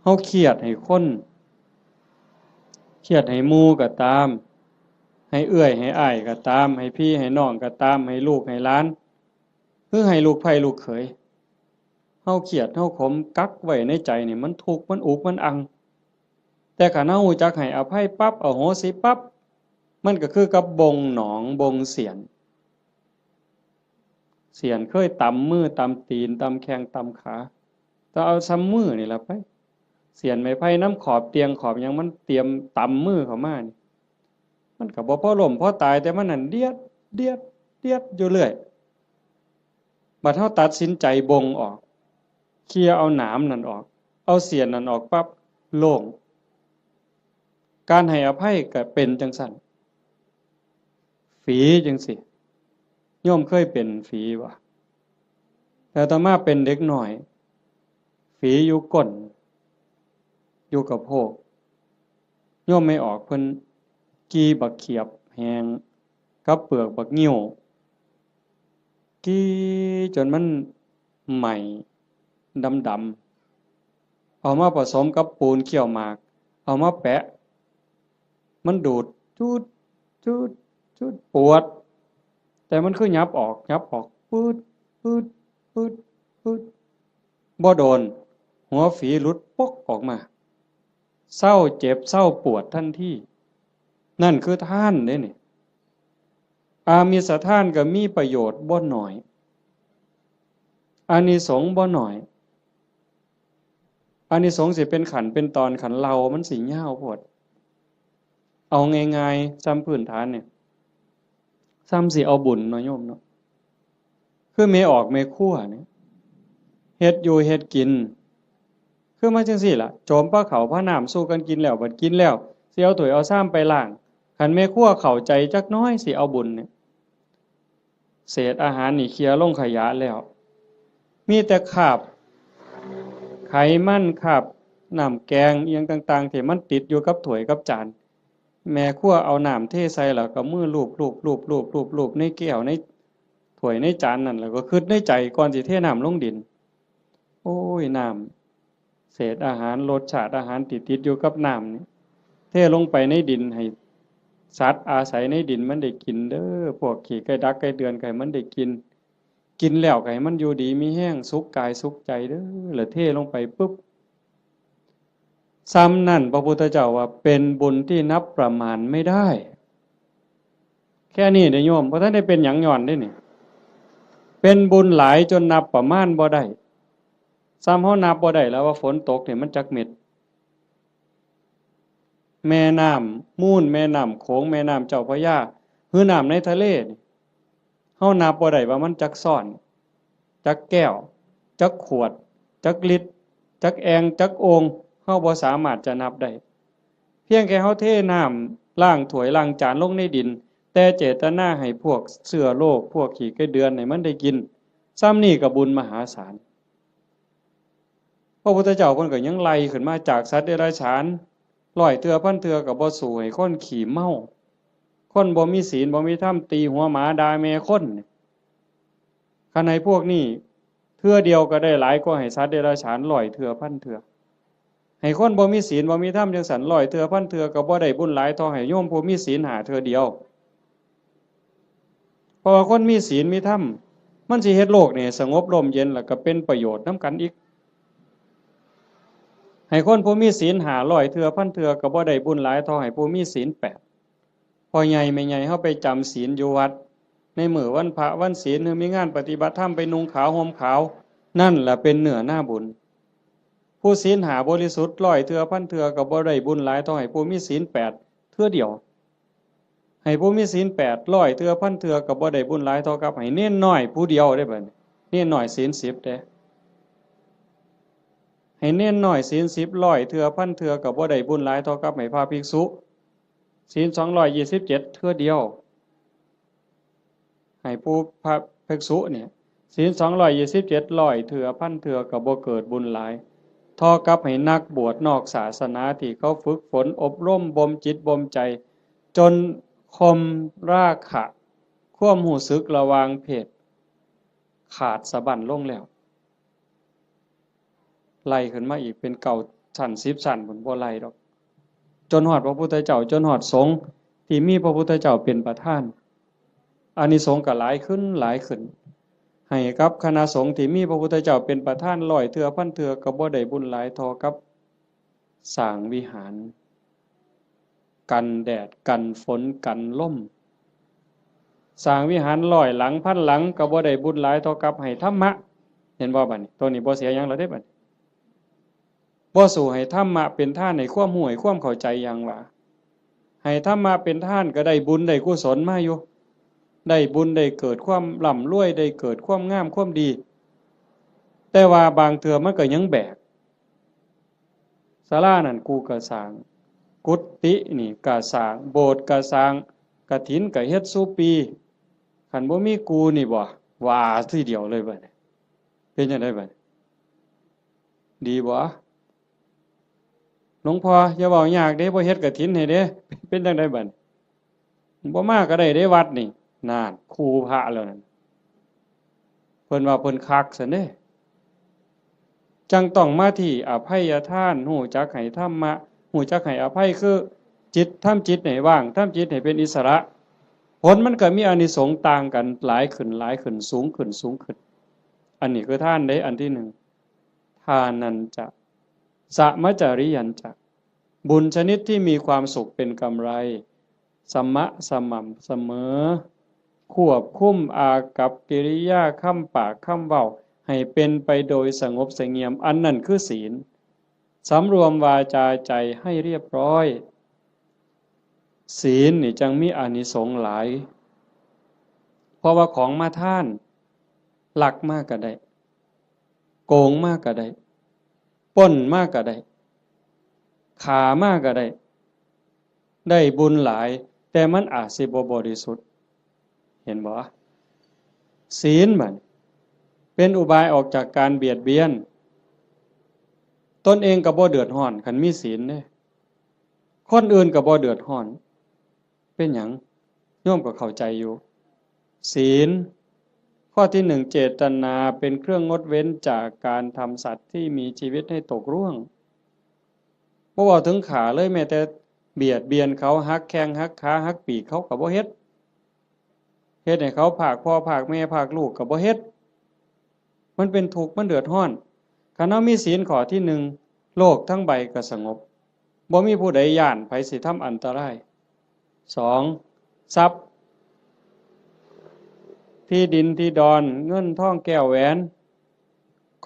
เฮาเครียดให้คน เครียดให้หมู่ก็ตาม ให้เอื้อยให้อ้ายก็ตาม ให้พี่ให้น้องก็ตาม ให้ลูกให้หลาน หรือให้ลูกใผลูกเขย เฮาเครียด เฮาขม กักไว้ในใจนี่ มันทุกข์ มันอุก มันอัง แต่คันเฮารู้จักให้อภัยปั๊บ อโหสิปั๊บ มันก็คือกับบ่งหนอง บ่งเสียน เสียนเคยตำมือ ตำตีน ตำแข้ง ตำขา แต่เอาส่ำมือนี่ล่ะไป เสียนไม้ไผ่นำขอบเตียง ขอบหยัง มันเตรียมตำมือเข้ามานี่ มันก็บ่พอล้มพอตาย แต่มันนั่นเดียด เดียด เดียดอยู่เรื่อย บัดเฮาตัดสินใจบ่งออก เคลียร์เอาหนามนั่นออก เอาเสียนนั่นออกปั๊บ โล่ง การให้อภัยก็เป็นจั่งซั้น ฝีจั่งซี้ โยมเคยเป็นฝีบ่ แต่อาตมาเป็นเด็กน้อย ฝีอยู่ก้น อยู่กะโพก โยมแม่ออกเพิ่นกี่บักเขียบแห้งกับเปลือกบักงิ้ว กี่จนมันไหม้ดำๆ เอามาผสมกับปูนเคี่ยวหมาก เอามาแปะ มันดูด จูด จูด จูด ปวด แต่มันคือหยับออก หยับออก ปื๊ด ปื๊ด ปื๊ด ปื๊ด บ่โดน หัวฝีหลุดปกออกมา เซาเจ็บ เซาปวดทันที นั่นคือทานเด้นี่ อามิสทานก็มีประโยชน์บ่น้อย อานิสงส์บ่น้อย อานิสงส์สิเป็นขั้นเป็นตอน คันเล่ามันสิยาวโพด เอาง่ายๆ ส่ำพื้นฐานเนี่ย ส่ำสิเอาบุญเนาะโยมเนาะ คือแม่ออกแม่ครัวเนี่ย เฮ็ดอยู่เฮ็ดกิน คือมาจั่งซี้ล่ะ โจมพาข้าวพาน้ำสู่กันกินแล้ว บัดกินแล้ว สิเอาถ้วยเอาชามไปล้าง คันแม่ครัวเข้าใจจักหน่อยสิเอาบุญเนี่ย เศษอาหารนี่เคลียร์ลงขยะแล้ว มีแต่คราบไขมัน คราบน้ำแกงอิหยังต่างๆ ที่มันติดอยู่กับถ้วยกับจาน แม่ครัวเอาน้ำเทใส่แล้วก็มือลูบลูบลูบลูบลูบลูบในแก้วในถ้วยในจานนั่น แล้วก็คิดในใจก่อนสิเทน้ำลงดิน โอ้ย น้ำ เศษอาหาร รสชาติอาหารที่ติดอยู่กับน้ำนี่ เทลงไปในดินให้สัตว์อาศัยในดินมันได้กินเด้อ พวกขี้ไก่ดักไก่เดือนก็ให้มันได้กิน กินแล้วก็ให้มันอยู่ดีมีแฮง สุขกายสุขใจเด้อ แล้วเทลงไปปุ๊บ ส่ำนั่นพระพุทธเจ้าว่าเป็นบุญที่นับประมาณไม่ได้ แค่นี้เด้อโยม บ่ทันได้เป็นหยังย้อนเด้นี่ เป็นบุญหลายจนนับประมาณบ่ได้ ส่ำเฮานับบ่ได้แล้วว่าฝนตกนี่มันจักเม็ด แม่น้ำมูล แม่น้ำโขง แม่น้ำเจ้าพระยา หรือน้ำในทะเลนี่ เฮานับบ่ได้ว่ามันจักซ้อน จักแก้ว จักขวด จักลิตร จักแอ่ง จักโอ่ง เฮาบ่สามารถจะนับได้ เพียงแค่เฮาเทน้ำล้างถ้วยล้างจานลงในดิน แต่เจตนาให้พวกเชื้อโรค พวกขี้ไก่เดือนให้มันได้กิน ส่ำนี่ก็บุญมหาศาล พระพุทธเจ้าเพิ่นก็ยังไล่ขึ้นมาจากสัตว์เดรัจฉาน ร้อยเทื่อพันเทื่อก็บ่สู้ให้คนขี้เมา คนบ่มีศีลบ่มีธรรม ตีหัวหมาด่าแม่คน คันให้พวกนี้เทื่อเดียวก็ได้หลายกว่าให้สัตว์เดรัจฉานร้อยเทื่อพันเทื่อ ให้คนบ่มีศีลบ่มีธรรมจังซั่นร้อยเทื่อพันเทื่อก็บ่ได้บุญหลายเท่าให้โยมผู้มีศีลห้าเทื่อเดียว เพราะว่าคนมีศีลมีธรรม มันสิเฮ็ดโลกนี่สงบร่มเย็น แล้วก็เป็นประโยชน์นำกันอีก ให้คนผู้มีศีลห้าร้อยเทื่อพันเทื่อก็บ่ได้บุญหลายเท่าให้ผู้มีศีลแปด พ่อใหญ่แม่ใหญ่เฮาไปจำศีลอยู่วัด ในมื้อวันพระวันศีล หรือมีงานปฏิบัติธรรมไปนุ่งขาวห่มขาว นั่นแหละเป็นเนื้อนาบุญ ผู้ศีลห้าบริสุทธิ์ร้อยเทื่อพันเทื่อก็บ่ได้บุญหลายเท่าให้ผู้มีศีลแปดเทื่อเดียว ให้ผู้มีศีลแปดร้อยเทื่อพันเทื่อก็บ่ได้บุญหลายเท่ากับให้เณรน้อยผู้เดียวเด้บัดนี้ เณรน้อยศีลสิบเด้ ให้เณรน้อยศีลสิบร้อยเทื่อพันเทื่อก็บ่ได้บุญหลายเท่ากับให้พระภิกษุ ศีลสองร้อยยี่สิบเจ็ดเทื่อเดียว ให้ผู้พระภิกษุเนี่ย ศีลสองร้อยยี่สิบเจ็ดร้อยเทื่อพันเทื่อก็บ่เกิดบุญหลาย เท่ากับให้นักบวชนอกศาสนาที่เขาฝึกฝนอบรมบ่มจิตบ่มใจ จนข่มราคะ ความรู้สึกระหว่างเพศ ขาดสะบั้นลงแล้ว ไล่ขึ้นมาอีกเป็นเก้าชั้นสิบชั้นพุ้น บ่ไล่ดอก จนฮอดพระพุทธเจ้า จนฮอดสงฆ์ที่มีพระพุทธเจ้าเป็นประธาน อานิสงส์ก็หลายขึ้นหลายขึ้น ให้กับคณะสงฆ์ที่มีพระพุทธเจ้าเป็นประธานร้อยเทื่อพันเทื่อก็บ่ได้บุญหลายเท่ากับสร้างวิหาร กันแดดกันฝนกันลม สร้างวิหารร้อยหลังพันหลังก็บ่ได้บุญหลายเท่ากับให้ธรรมะ เห็นบ่บัดนี้ ตัวนี้บ่เสียหยังแล้วเด้บัดนี้ บ่สู้ให้ธรรมะเป็นทานให้ความรู้ให้ความเข้าใจอย่างว่า ให้ธรรมะเป็นทานก็ได้บุญได้กุศลมาอยู่ ได้บุญได้เกิดความร่ำรวย ได้เกิดความงามความดี แต่ว่าบางเทื่อมันก็ยังแบก ศาลานั่นกูก็สร้าง กุฏินี่ก็สร้าง โบสถ์ก็สร้าง กฐินก็เฮ็ดซุปี คันบ่มีกูนี่บ่ ว่าทีเดียวเลยบัดนี้ เป็นจั่งใดบัดนี้ ดีบ่ หลวงพ่ออย่าเว้ายากเด้ บ่เฮ็ดกฐินให้เด้ เป็นจั่งใดบัดนี้ บ่มาก็ได้เด้วัดนี่ นั่น คู่พระแล้วนั่น เพิ่นว่าเพิ่นคักซั่นเด้ จั่งต้องมาที่อภัยทาน รู้จักให้ธรรมะ รู้จักให้อภัย คือจิต ทำจิตให้ว่าง ทำจิตให้เป็นอิสระ ผลมันก็มีอานิสงส์ต่างกัน หลายขึ้น หลายขึ้น สูงขึ้น สูงขึ้น อันนี้คือทานเด้ อันที่หนึ่ง ทานัญจะ สมจริยัญจะ บุญชนิดที่มีความสุขเป็นกำไร สมะ สม่ำเสมอ ควบคุมอากัปกิริยา คำปาก คำเว้า ให้เป็นไปโดยสงบเสงี่ยม อันนั้นคือศีล สำรวมวาจาใจให้เรียบร้อย ศีลนี่จั่งมีอานิสงส์หลาย เพราะว่าของมาทาน ลักมาก็ได้ โกงมาก็ได้ ปล้นมาก็ได้ ฆ่ามาก็ได้ ได้บุญหลาย แ แต่มันอาจสิบ่บริสุทธิ์ เห็นบ่? ศีลมันเป็นอุบายออกจากการเบียดเบียน ตนเองก็บ่เดือดร้อน คันมีศีลเด้ คนอื่นก็บ่เดือดร้อน เป็นหยัง? โยมก็เข้าใจอยู่ ศีล ข้อที่หนึ่ง เจตนาเป็นเครื่องงดเว้นจากการทำสัตว์ที่มีชีวิตให้ตกร่วง บ่เว้าถึงฆ่าเลย แม้แต่เบียดเบียนเขา หักแข้งหักขา หักปีกเขาก็บ่เฮ็ด เฮ็ดให้เขาพรากพ่อพรากแม่พรากลูกก็บ่เฮ็ด มันเป็นทุกข์ มันเดือดร้อน คันเฮามีศีลข้อที่หนึ่ง โลกทั้งใบก็สงบ บ่มีผู้ใดย้านไผสิทำอันตราย สอง ทรัพย์ ที่ดินที่ดอน เงินทองแก้วแหวน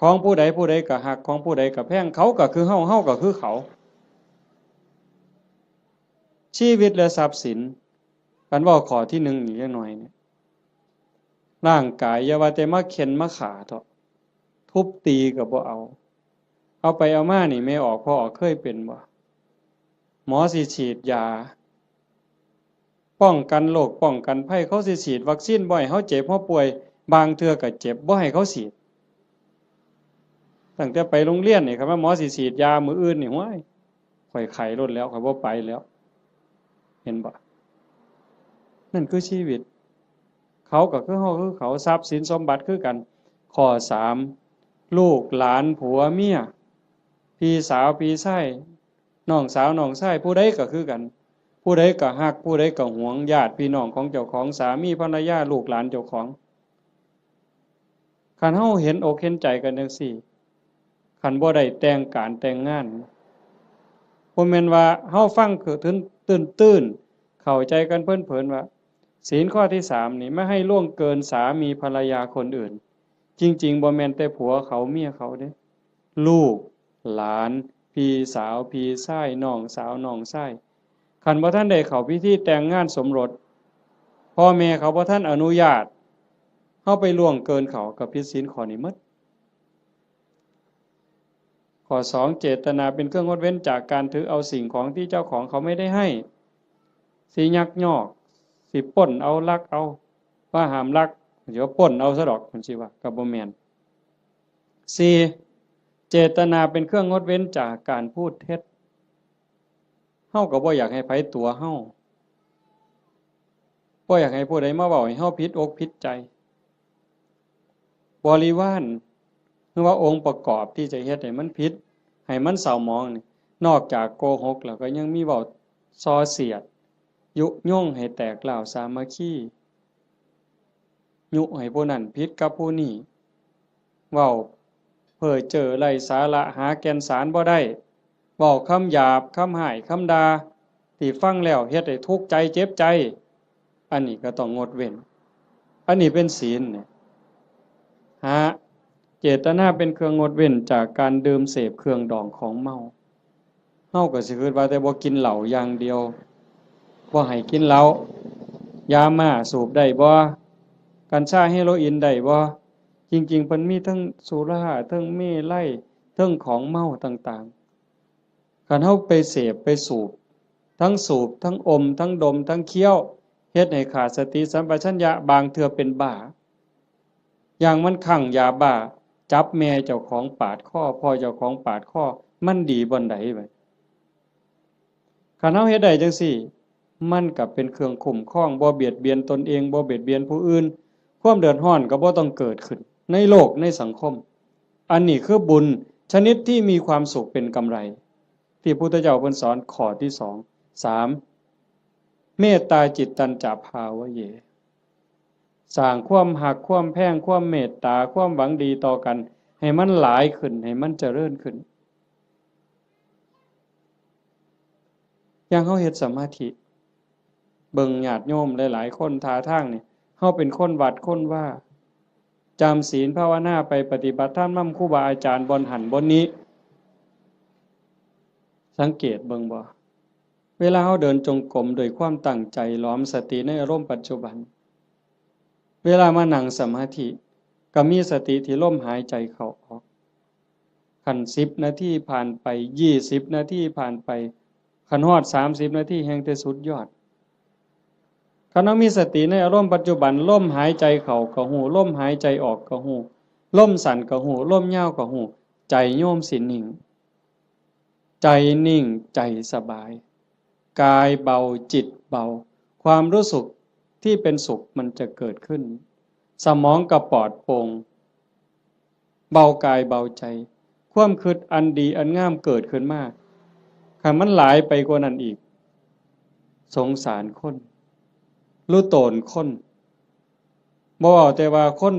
ของผู้ใดผู้ใดก็ฮัก ของผู้ใดก็แพง เขาก็คือเฮา เฮาก็คือเขา ชีวิตและทรัพย์สิน คันเว้าข้อที่หนึ่งอีกจักหน่อยเนี่ย ร่างกายอย่าว่าแต่มาเฆ็่นมาฆ่าเถาะ ทุบตีก็บ่เอา เอาไปเอามานี่ แม่ออกพ่อออกเคยเป็นบ่? หมอสิฉีดยา ป้องกันโรคป้องกันภัย เขาสิฉีดวัคซีนบ่ให้เฮาเจ็บเฮาป่วย บางเทื่อก็เจ็บบ่ให้เขาฉีด ตั้งแต่ไปโรงเรียนนี่ คันว่าหมอสิฉีดยามื้ออื่นนี่ ห้วย ข้อยไข้โลดแล้ว ข้อยบ่ไปแล้ว เห็นบ่? นั่นคือชีวิต เขาก็คือเฮาคือเขา ทรัพย์สินสมบัติคือกัน ข้อสาม ลูกหลานผัวเมีย พี่สาวพี่ชาย น้องสาวน้องชาย ผู้ใดก็คือกัน ผู้ใดก็ฮัก ผู้ใดก็หวง ญาติพี่น้องของเจ้าของ สามีภรรยา ลูกหลานเจ้าของ คันเฮาเห็นอกเห็นใจกันจั่งซี้ คันบ่ได้แต่งการแต่งงาน บ่แม่นว่าเฮาฟังคือตื้น ตื้นๆ เข้าใจกันเพลินๆ ว่า ศีลข้อที่สามนี่ ไม่ให้ล่วงเกินสามีภรรยาคนอื่น จริงๆ บ่แม่นแต่ผัวเขาเมียเขาเด้ ลูก หลาน พี่สาว พี่ชาย น้องสาว น้องชาย คันบ่ทันได้เข้าพิธีแต่งงานสมรส พ่อแม่เขาบ่ทันอนุญาต เฮาไปล่วงเกินเขา ก็ผิดศีลข้อนี้หมด ข้อสอง เจตนาเป็นเครื่องงดเว้นจากการถือเอาสิ่งของที่เจ้าของเขาไม่ได้ให้ สิยักยอก สิปล้นเอา ลักเอา ว่าห้ามลัก เดี๋ยวปล้นเอาซะดอก มันสิว่า ก็บ่แม่น สี่ เจตนาเป็นเครื่องงดเว้นจากการพูดเท็จ เฮาก็บ่อยากให้ไผตั๋วเฮา บ่อยากให้ผู้ใดมาเว้าให้เฮาผิดอกผิดใจ บริวาร หรือว่าองค์ประกอบที่จะเฮ็ดให้มันผิด ให้มันเศร้าหมองนี่ นอกจากโกหกแล้วก็ยังมีเว้าส่อเสียด ยุยงให้แตกร้าวสามัคคี ยุให้ผู้นั้นผิดกับผู้นี้ เว้าเพ้อเจ้อไร้สาระ หาแก่นสารบ่ได้ เว้าคำหยาบ คำฮ้าย คำด่า ที่ฟังแล้วเฮ็ดให้ทุกข์ใจเจ็บใจ อันนี้ก็ต้องงดเว้น อันนี้เป็นศีลเนี่ย ห้า เจตนาเป็นเครื่องงดเว้นจากการดื่มเสพเครื่องดองของเมา เฮาก็สิคิดว่าแต่บ่กินเหล้าอย่างเดียว บ่ให้กินเหล้า ยาม่าสูบได้บ่ กัญชาเฮโรอีนได้บ่ จริงๆ เพิ่นมีทั้งสุรา ทั้งเมรัย ทั้งของเมาต่างๆ คันเฮาไปเสพไปสูบ ทั้งสูบ ทั้งอม ทั้งดม ทั้งเคี้ยว เฮ็ดให้ขาดสติสัมปชัญญะ บางเทื่อเป็นบ้า อย่างมันคลั่งยาบ้า จับแม่เจ้าของปาดคอ พ่อเจ้าของปาดคอ มันดีบ่อนใดบัด คันเฮาเฮ็ดได้จั่งซี้ มันก็เป็นเครื่องคุ้มครอง บ่เบียดเบียนตนเอง บ่เบียดเบียนผู้อื่น ความเดือดร้อนก็บ่ต้องเกิดขึ้น ในโลก ในสังคม อันนี้คือบุญชนิดที่มีความสุขเป็นกำไร ที่พุทธเจ้าเพิ่นสอนข้อที่สอง สาม เมตตาจิตตัญจะภาวะเย สร้างความฮัก ความแพง ความเมตตา ความหวังดีต่อกัน ให้มันหลายขึ้น ให้มันเจริญขึ้น อย่างเฮาเฮ็ดสมาธิ เบิ่งญาติโยมหลายๆ คนท่าทางนี่ เฮาเป็นคนวัดคนวา จำศีลภาวนาไป ปฏิบัติธรรมนำครูบาอาจารย์บ่อนหั้นบ่อนนี้ สังเกตเบิ่งบ่ เวลาเฮาเดินจงกรมด้วยความตั้งใจ หลอมสติในอารมณ์ปัจจุบัน เวลามานั่งสมาธิ ก็มีสติที่ลมหายใจเข้าออก คันสิบนาทีผ่านไป ยี่สิบนาทีผ่านไป คันฮอดสามสิบนาทีแฮ่งแต่สุดยอด คันเฮามีสติในอารมณ์ปัจจุบัน ลมหายใจเข้าก็ฮู้ ลมหายใจออกก็ฮู้ ลมสั้นก็ฮู้ ลมยาวก็ฮู้ ใจโยมสินิ่ง ใจนิ่ง ใจสบาย กายเบา จิตเบา ความรู้สึกที่เป็นสุขมันจะเกิดขึ้น สมองก็ปลอดโปร่ง เบากายเบาใจ ความคิดอันดีอันงามเกิดขึ้นมา คันมันหลายไปกว่านั้นอีก สงสารคน รู้ตนคน บ่เว้าแต่ว่าคน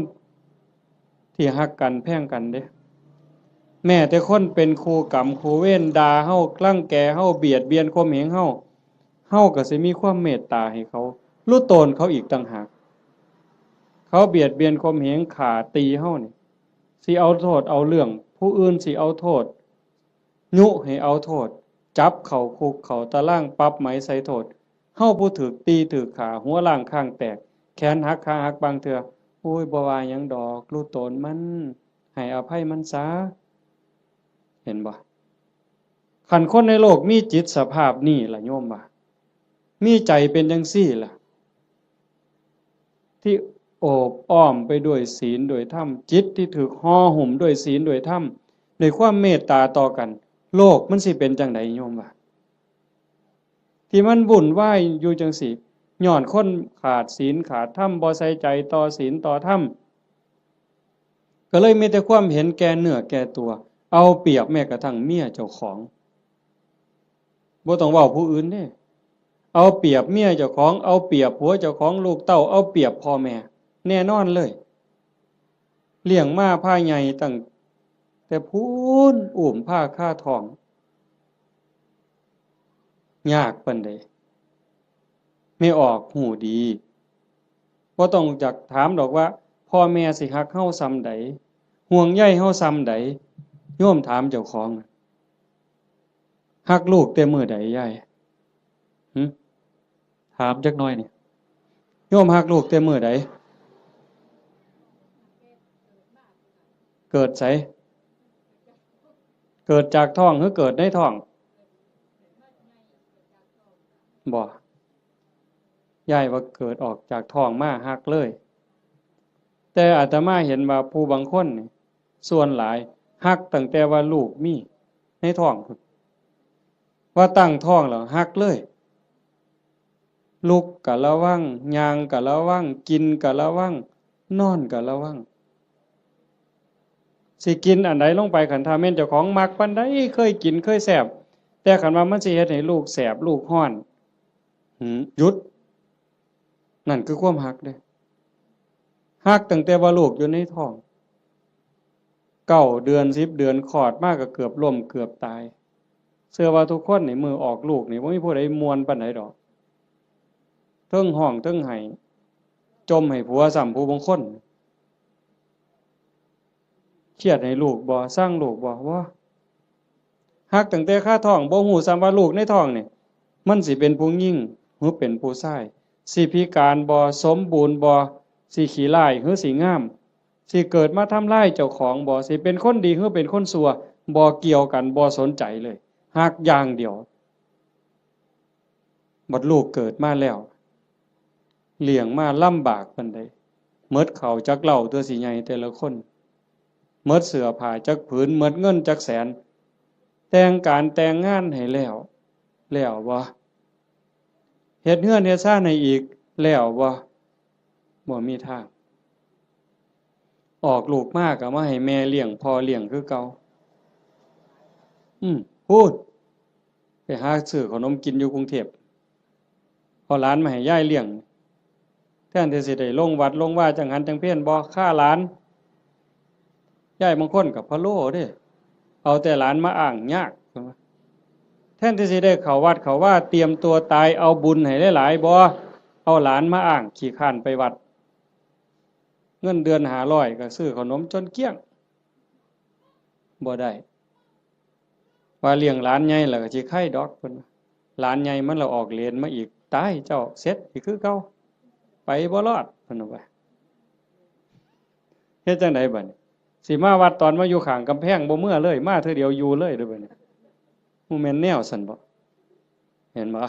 ที่ฮักกันแพงกันเด้ แม้แต่คนเป็นคู่กรรมคู่เวร ด่าเฮา รังแกเฮา เบียดเบียนข่มเหงเฮา เฮาก็สิมีความเมตตาให้เขา รู้ตนเขาอีกต่างหาก เขาเบียดเบียนข่มเหง ฆ่าตีเฮานี่ สิเอาโทษเอาเรื่อง ผู้อื่นสิเอาโทษ ยุให้เอาโทษ จับเข้าคุกเข้าตาราง ปรับไหมใส่โทษ เฮาผู้ถูกตีถูกฆ่า หัวล้างคางแตก แขนหักขาหักบางเทื่อ โอ้ย บ่ว่าหยังดอก รู้ตนมัน ให้อภัยมันซะ เห็นบ่ คันคนในโลกมีจิตสภาพนี้ล่ะโยมว่า มีใจเป็นจังซี่ล่ะ ที่โอบอ้อมไปด้วยศีลด้วยธรรม จิตที่ถูกห่อหุ้มด้วยศีลด้วยธรรม ด้วยความเมตตาต่อกัน โลกมันสิเป็นจังใดโยมว่า ที่มันวุ่นวายอยู่จังซี่ ย้อนคนขาดศีลขาดธรรม บ่ใส่ใจต่อศีลต่อธรรม ก็เลยมีแต่ความเห็นแก่เนื้อแก่ตัว เอาเปรียบแม้กระทั่งเมียเจ้าของ บ่ต้องเว้าผู้อื่นเด้ เอาเปรียบเมียเจ้าของ เอาเปรียบผัวเจ้าของ ลูกเต้า เอาเปรียบพ่อแม่ แน่นอนเลย เลี้ยงมาพาใหญ่ตั้งแต่พู้น อุ้มพาคาท้อง ยากปานใด แม่ออกฮู้ดี บ่ต้องจักถามดอกว่า พ่อแม่สิฮักเฮาส่ำใด ห่วงใยเฮาส่ำใด โยมถามเจ้าของ ฮักลูกแต่มื้อใดยาย หึ ถามจักหน่อยนี่ โยมฮักลูกแต่มื้อใด เกิดไส เกิดจากท้องหรือเกิดในท้อง บ่ ยายว่าเกิดออกจากท้องมาฮักเลย แต่อาตมาเห็นว่าผู้บางคนนี่ ส่วนหลายฮักตั้งแต่ว่าลูกมีในท้องพุ้น ว่าตั้งท้องแล้วฮักเลย ลุกก็ระวัง ย่างก็ระวัง กินก็ระวัง นอนก็ระวัง สิกินอันใดลงไป คันถ้าแม่นเจ้าของมักปานใด เคยกินเคยแซ่บ แต่คันว่ามันสิเฮ็ดให้ลูกแสบลูกร้อน หืม หยุด นั่นคือความฮักเด้ ฮักตั้งแต่ว่าลูกอยู่ในท้อง เก้าเดือน สิบเดือน คลอดมาก็เกือบล้มเกือบตาย เชื่อว่าทุกคนนี่มื้อออกลูกนี่บ่มีผู้ใดม่วนปานใดดอก เทิงฮ้องเทิงไห้ จ่มให้ผัวซ้ำผู้บางคน เครียดให้ลูกบ่ ซังลูกบ่ บ่ ฮักตั้งแต่คาท้อง บ่ฮู้ซ้ำว่าลูกในท้องนี่ มันสิเป็นผู้หญิงหรือเป็นผู้ชาย สิพิการบ่ สมบูรณ์บ่ สิขี้ร้ายหรือสิงาม สิเกิดมาทำลายเจ้าของบ่ สิเป็นคนดีหรือเป็นคนชั่ว บ่เกี่ยวกัน บ่สนใจเลย ฮักอย่างเดียว บัดลูกเกิดมาแล้ว เลี้ยงมาลำบากปานใด หมดข้าวจักเล่าตัวสิใหญ่แต่ละคน หมดเสื้อผ้าจักผืน หมดเงินจักแสน แต่งการแต่งงานให้แล้ว แล้วบ่ เฮ็ดเฮือนเฮ็ดซานให้อีก แล้วบ่ บ่มีทาง ออกลูกมาก็มาให้แม่เลี้ยงพ่อเลี้ยงคือเก่า อืม พูด ไปหาซื้อขนมกินอยู่กรุงเทพฯ เอาหลานมาให้ยายเลี้ยง แทนที่สิได้ลงวัดลงวาจังหันจังเพลบ่ ฆ่าหลาน ยายบางคนก็พะโล้เด้ เอาแต่หลานมาอ้างยาก แทนที่สิได้เข้าวัดเข้าวา เตรียมตัวตาย เอาบุญให้หลายๆ บ่ เอาหลานมาอ้าง ขี้คร้านไปวัด เงินเดือนห้าร้อยก็ซื้อขนมจนเกลี้ยง บ่ได้ ว่าเลี้ยงหลานใหญ่แล้วก็สิไคดอก เพิ่นว่า หลานใหญ่มันละออกเหรนมาอีก ตายเจ้า เสร็จอีกคือเก่า ไปบ่รอด เพิ่นว่า เฮ็ดจั่งใดบัดนี้ สิมาวัดตอนมาอยู่ข้างกำแพง บ่เมือเลย มาเทื่อเดียวอยู่เลยเด้อบัดนี้ บ่แม่นแนวซั้นบ่ เห็นบ่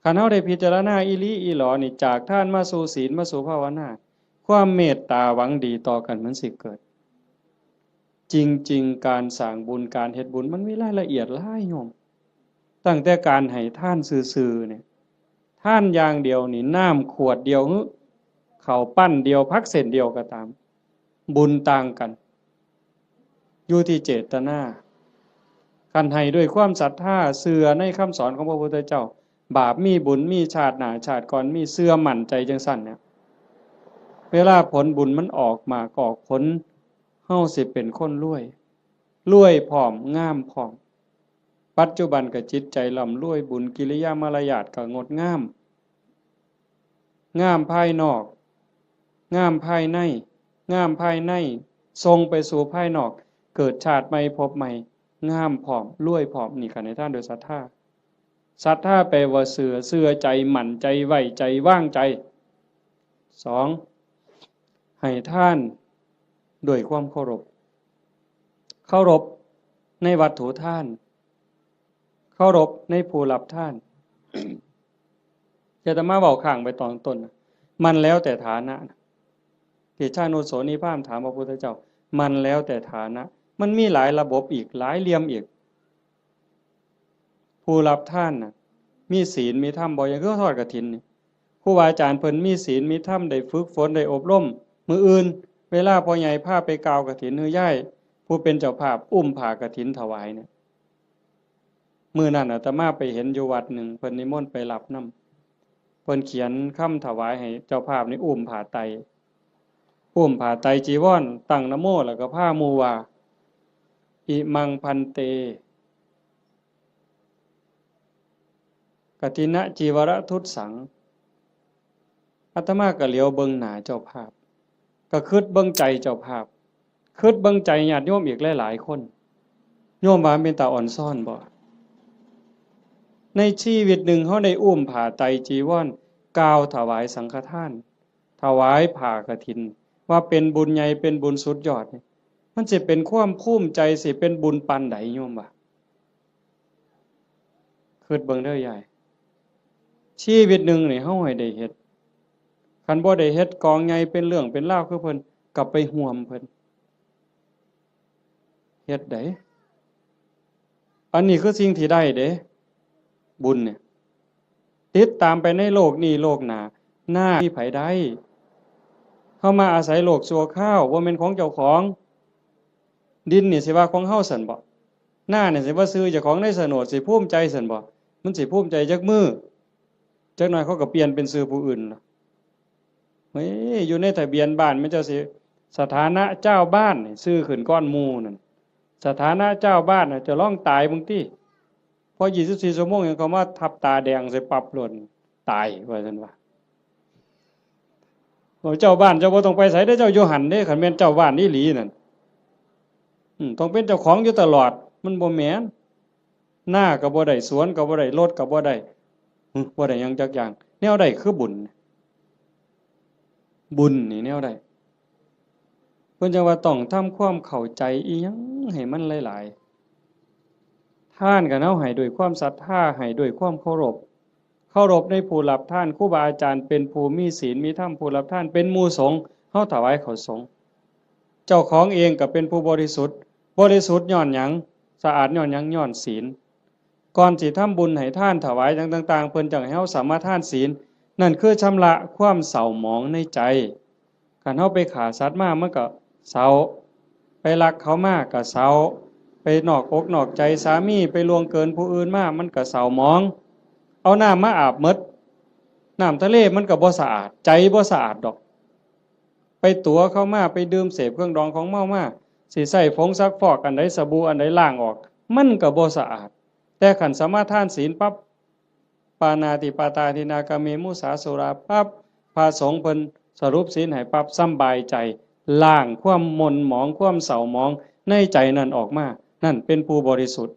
คันเฮาได้พิจารณาอีหลีอีหลอนี่ จากทานมาสู่ศีล มาสู่ภาวนา ความเมตตาหวังดีต่อกันมันสิเกิด จริงๆ การสร้างบุญ การเฮ็ดบุญ มันมีรายละเอียดหลายโยม ตั้งแต่การให้ทานซื่อๆ เนี่ย ทานอย่างเดียวนี่ น้ำขวดเดียว หรือข้าวปั้นเดียว ผักเส้นเดียวก็ตาม บุญต่างกัน อยู่ที่เจตนา คันให้ด้วยความศรัทธา เชื่อในคำสอนของพระพุทธเจ้า บาปมีบุญมี ชาติหน้าชาติก่อนมี เชื่อมั่นใจจังซั่นเนี่ย เวลาผลบุญมันออกหมากออกผล เฮาสิเป็นคนรวย รวยพร้อม งามพร้อม ปัจจุบันก็จิตใจร่ำรวย บุญกิริยามารยาทก็งดงาม งามภายนอก งามภายใน งามภายใน ส่งไปสู่ภายนอก เกิดชาติใหม่ภพใหม่ งามพร้อม รวยพร้อม นี่คันให้ทานโดยศรัทธา ศรัทธาแปลว่าเชื่อ เชื่อใจ มั่นใจ ไว้ใจ วางใจ สอง ให้ทานด้วยความเคารพ เคารพในวัตถุทาน เคารพในผู้รับทาน อาตมาเว้าค้างไปตอนต้นนะ มันแล้วแต่ฐานะนะ ที่ชานุโสนีพราหมณ์ถามพระพุทธเจ้า มันแล้วแต่ฐานะ มันมีหลายระบบอีก หลายเหลี่ยมอีก ผู้รับทานน่ะ มีศีลมีธรรมบ่ อย่างคือทอดกฐินนี่ ครูบาอาจารย์เพิ่นมีศีลมีธรรม ได้ฝึกฝน ได้อบรม มื้ออื่น เวลาพ่อใหญ่พาไปกล่าวกฐิน หรือยายผู้เป็นเจ้าภาพอุ้มผ้ากฐินถวายเนี่ย มื้อนั้นอาตมาไปเห็นอยู่วัดหนึ่ง เพิ่นนิมนต์ไปรับนำ เพิ่นเขียนคำถวายให้เจ้าภาพนี่อุ้มผ้าไตร อุ้มผ้าไตรจีวร ตั้งนะโม แล้วก็พาหมู่ว่า อิมัง ภันเต กฐินะจีวรทุสสัง อาตมาก็เหลียวเบิ่งหน้าเจ้าภาพ ก็คิดเบิ่งใจเจ้าภาพ คิดเบิ่งใจญาติโยมอีกหลายๆ คน โยมว่าเป็นตาอ่อนซ้อนบ่ ในชีวิตหนึ่งเฮาได้อุ้มผ้าไตรจีวร กล่าวถวายสังฆทาน ถวายผ้ากฐิน ว่าเป็นบุญใหญ่ เป็นบุญสุดยอดนี่ มันสิเป็นความภูมิใจ สิเป็นบุญปานใด โยมว่า คิดเบิ่งเด้อยาย ชีวิตหนึ่งนี่เฮาให้ได้เฮ็ด คันบ่ได้เฮ็ดกองใหญ่เป็นเรื่องเป็นราวคือเพิ่น ก็ไปห่วมเพิ่น เฮ็ดได้ อันนี้คือสิ่งที่ได้เด้ บุญเนี่ย ติดตามไปในโลกนี้โลกหน้า หน้ามีไผได้ เฮามาอาศัยโลกชั่วคราว บ่แม่นของเจ้าของ ดินนี่สิว่าของเฮาซั่นบ่ หน้านี่สิว่าชื่อเจ้าของในโฉนด สิภูมิใจซั่นบ่ มันสิภูมิใจจักมื้อ จักหน่อยเขาก็เปลี่ยนเป็นชื่อผู้อื่นล่ะ เฮ้ย อยู่ในทะเบียนบ้านมันเจ้าสิ สถานะเจ้าบ้านนี่ชื่อขึ้นก่อนหมู่นั่น สถานะเจ้าบ้านน่ะ เจ้าลองตายเบิ่งติ พอยี่สิบสี่ชั่วโมงหยังเขามาทับตาแดงใส่ปั๊บโลด ตายว่าซั่นว่า โอ้ เจ้าบ้านเจ้าบ่ต้องไปไสเด้อ เจ้าอยู่หั่นเด้ คันแม่นเจ้าบ้านอีหลีนั่น อืม ต้องเป็นเจ้าของอยู่ตลอด มันบ่แม่น นาก็บ่ได้ สวนก็บ่ได้ รถก็บ่ได้ หึ บ่ได้หยังจักอย่าง แนวใดคือบุญ บุญนี่แนวใด เพิ่นจั่งว่าต้องทำความเข้าใจอีหยังให้มันหลายๆ ทานก็เฮาให้ด้วยความศรัทธา ให้ด้วยความเคารพ เคารพในผู้รับทาน ครูบาอาจารย์เป็นผู้มีศีลมีธรรม ผู้รับทานเป็นหมู่สงฆ์ เฮาถวายข้าวสงฆ์ เจ้าของเองก็เป็นผู้บริสุทธิ์ บริสุทธิ์ย้อนหยัง สะอาดย้อนหยัง ย้อนศีล ก่อนสิทำบุญให้ทานถวายหยังต่างๆ เพิ่นจั่งให้เฮาสมาทานศีล นั่นคือชำระความเศร้าหมองในใจ คันเฮาไปฆ่าสัตว์มามันก็เศร้า ไปลักเขามาก็เศร้า ไปนอกอกนอกใจสามี ไปล่วงเกินผู้อื่นมา มันก็เศร้าหมอง เอาน้ำมาอาบหมด น้ำทะเลมันก็บ่สะอาด ใจบ่สะอาดดอก ไปตั๋วเขามา ไปดื่มเสพเครื่องดองของเมามา สิใช้ผงซักฟอกอันใด สบู่อันใดล้างออก มันก็บ่สะอาด แต่คันสมาทานศีลปั๊บ ปาณาติปาตาทินนา กาเม มุสา สุรา ปั๊บ พระสงฆ์เพิ่นสรุปศีลให้ปั๊บ สำบายใจ ล้างความหม่นหมอง ความเศร้าหมองในใจนั่นออกมา นั่นเป็นผู้บริสุทธิ์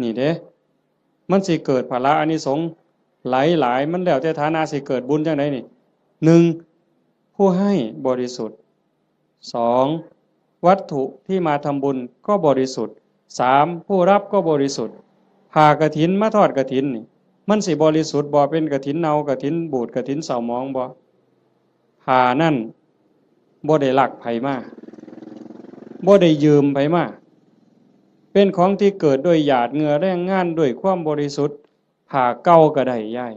นี่เด้ มันสิเกิดผละอานิสงส์หลายๆ มันแล้วแต่ฐานะสิเกิดบุญจั่งใดนี่ หนึ่ง ผู้ให้บริสุทธิ์ สอง วัตถุที่มาทำบุญก็บริสุทธิ์ สาม ผู้รับก็บริสุทธิ์ ผ้ากฐินมาทอดกฐินนี่ มันสิบริสุทธิ์บ่ เป็นกฐินเน่า กฐินบูด กฐินเศร้าหมองบ่ ผ้านั่นบ่ได้ลักไผมา บ่ได้ยืมไผมา เป็นของที่เกิดด้วยหยาดเหงื่อแรงงาน ด้วยความบริสุทธิ์ ผ้าเก่าก็ได้ยาย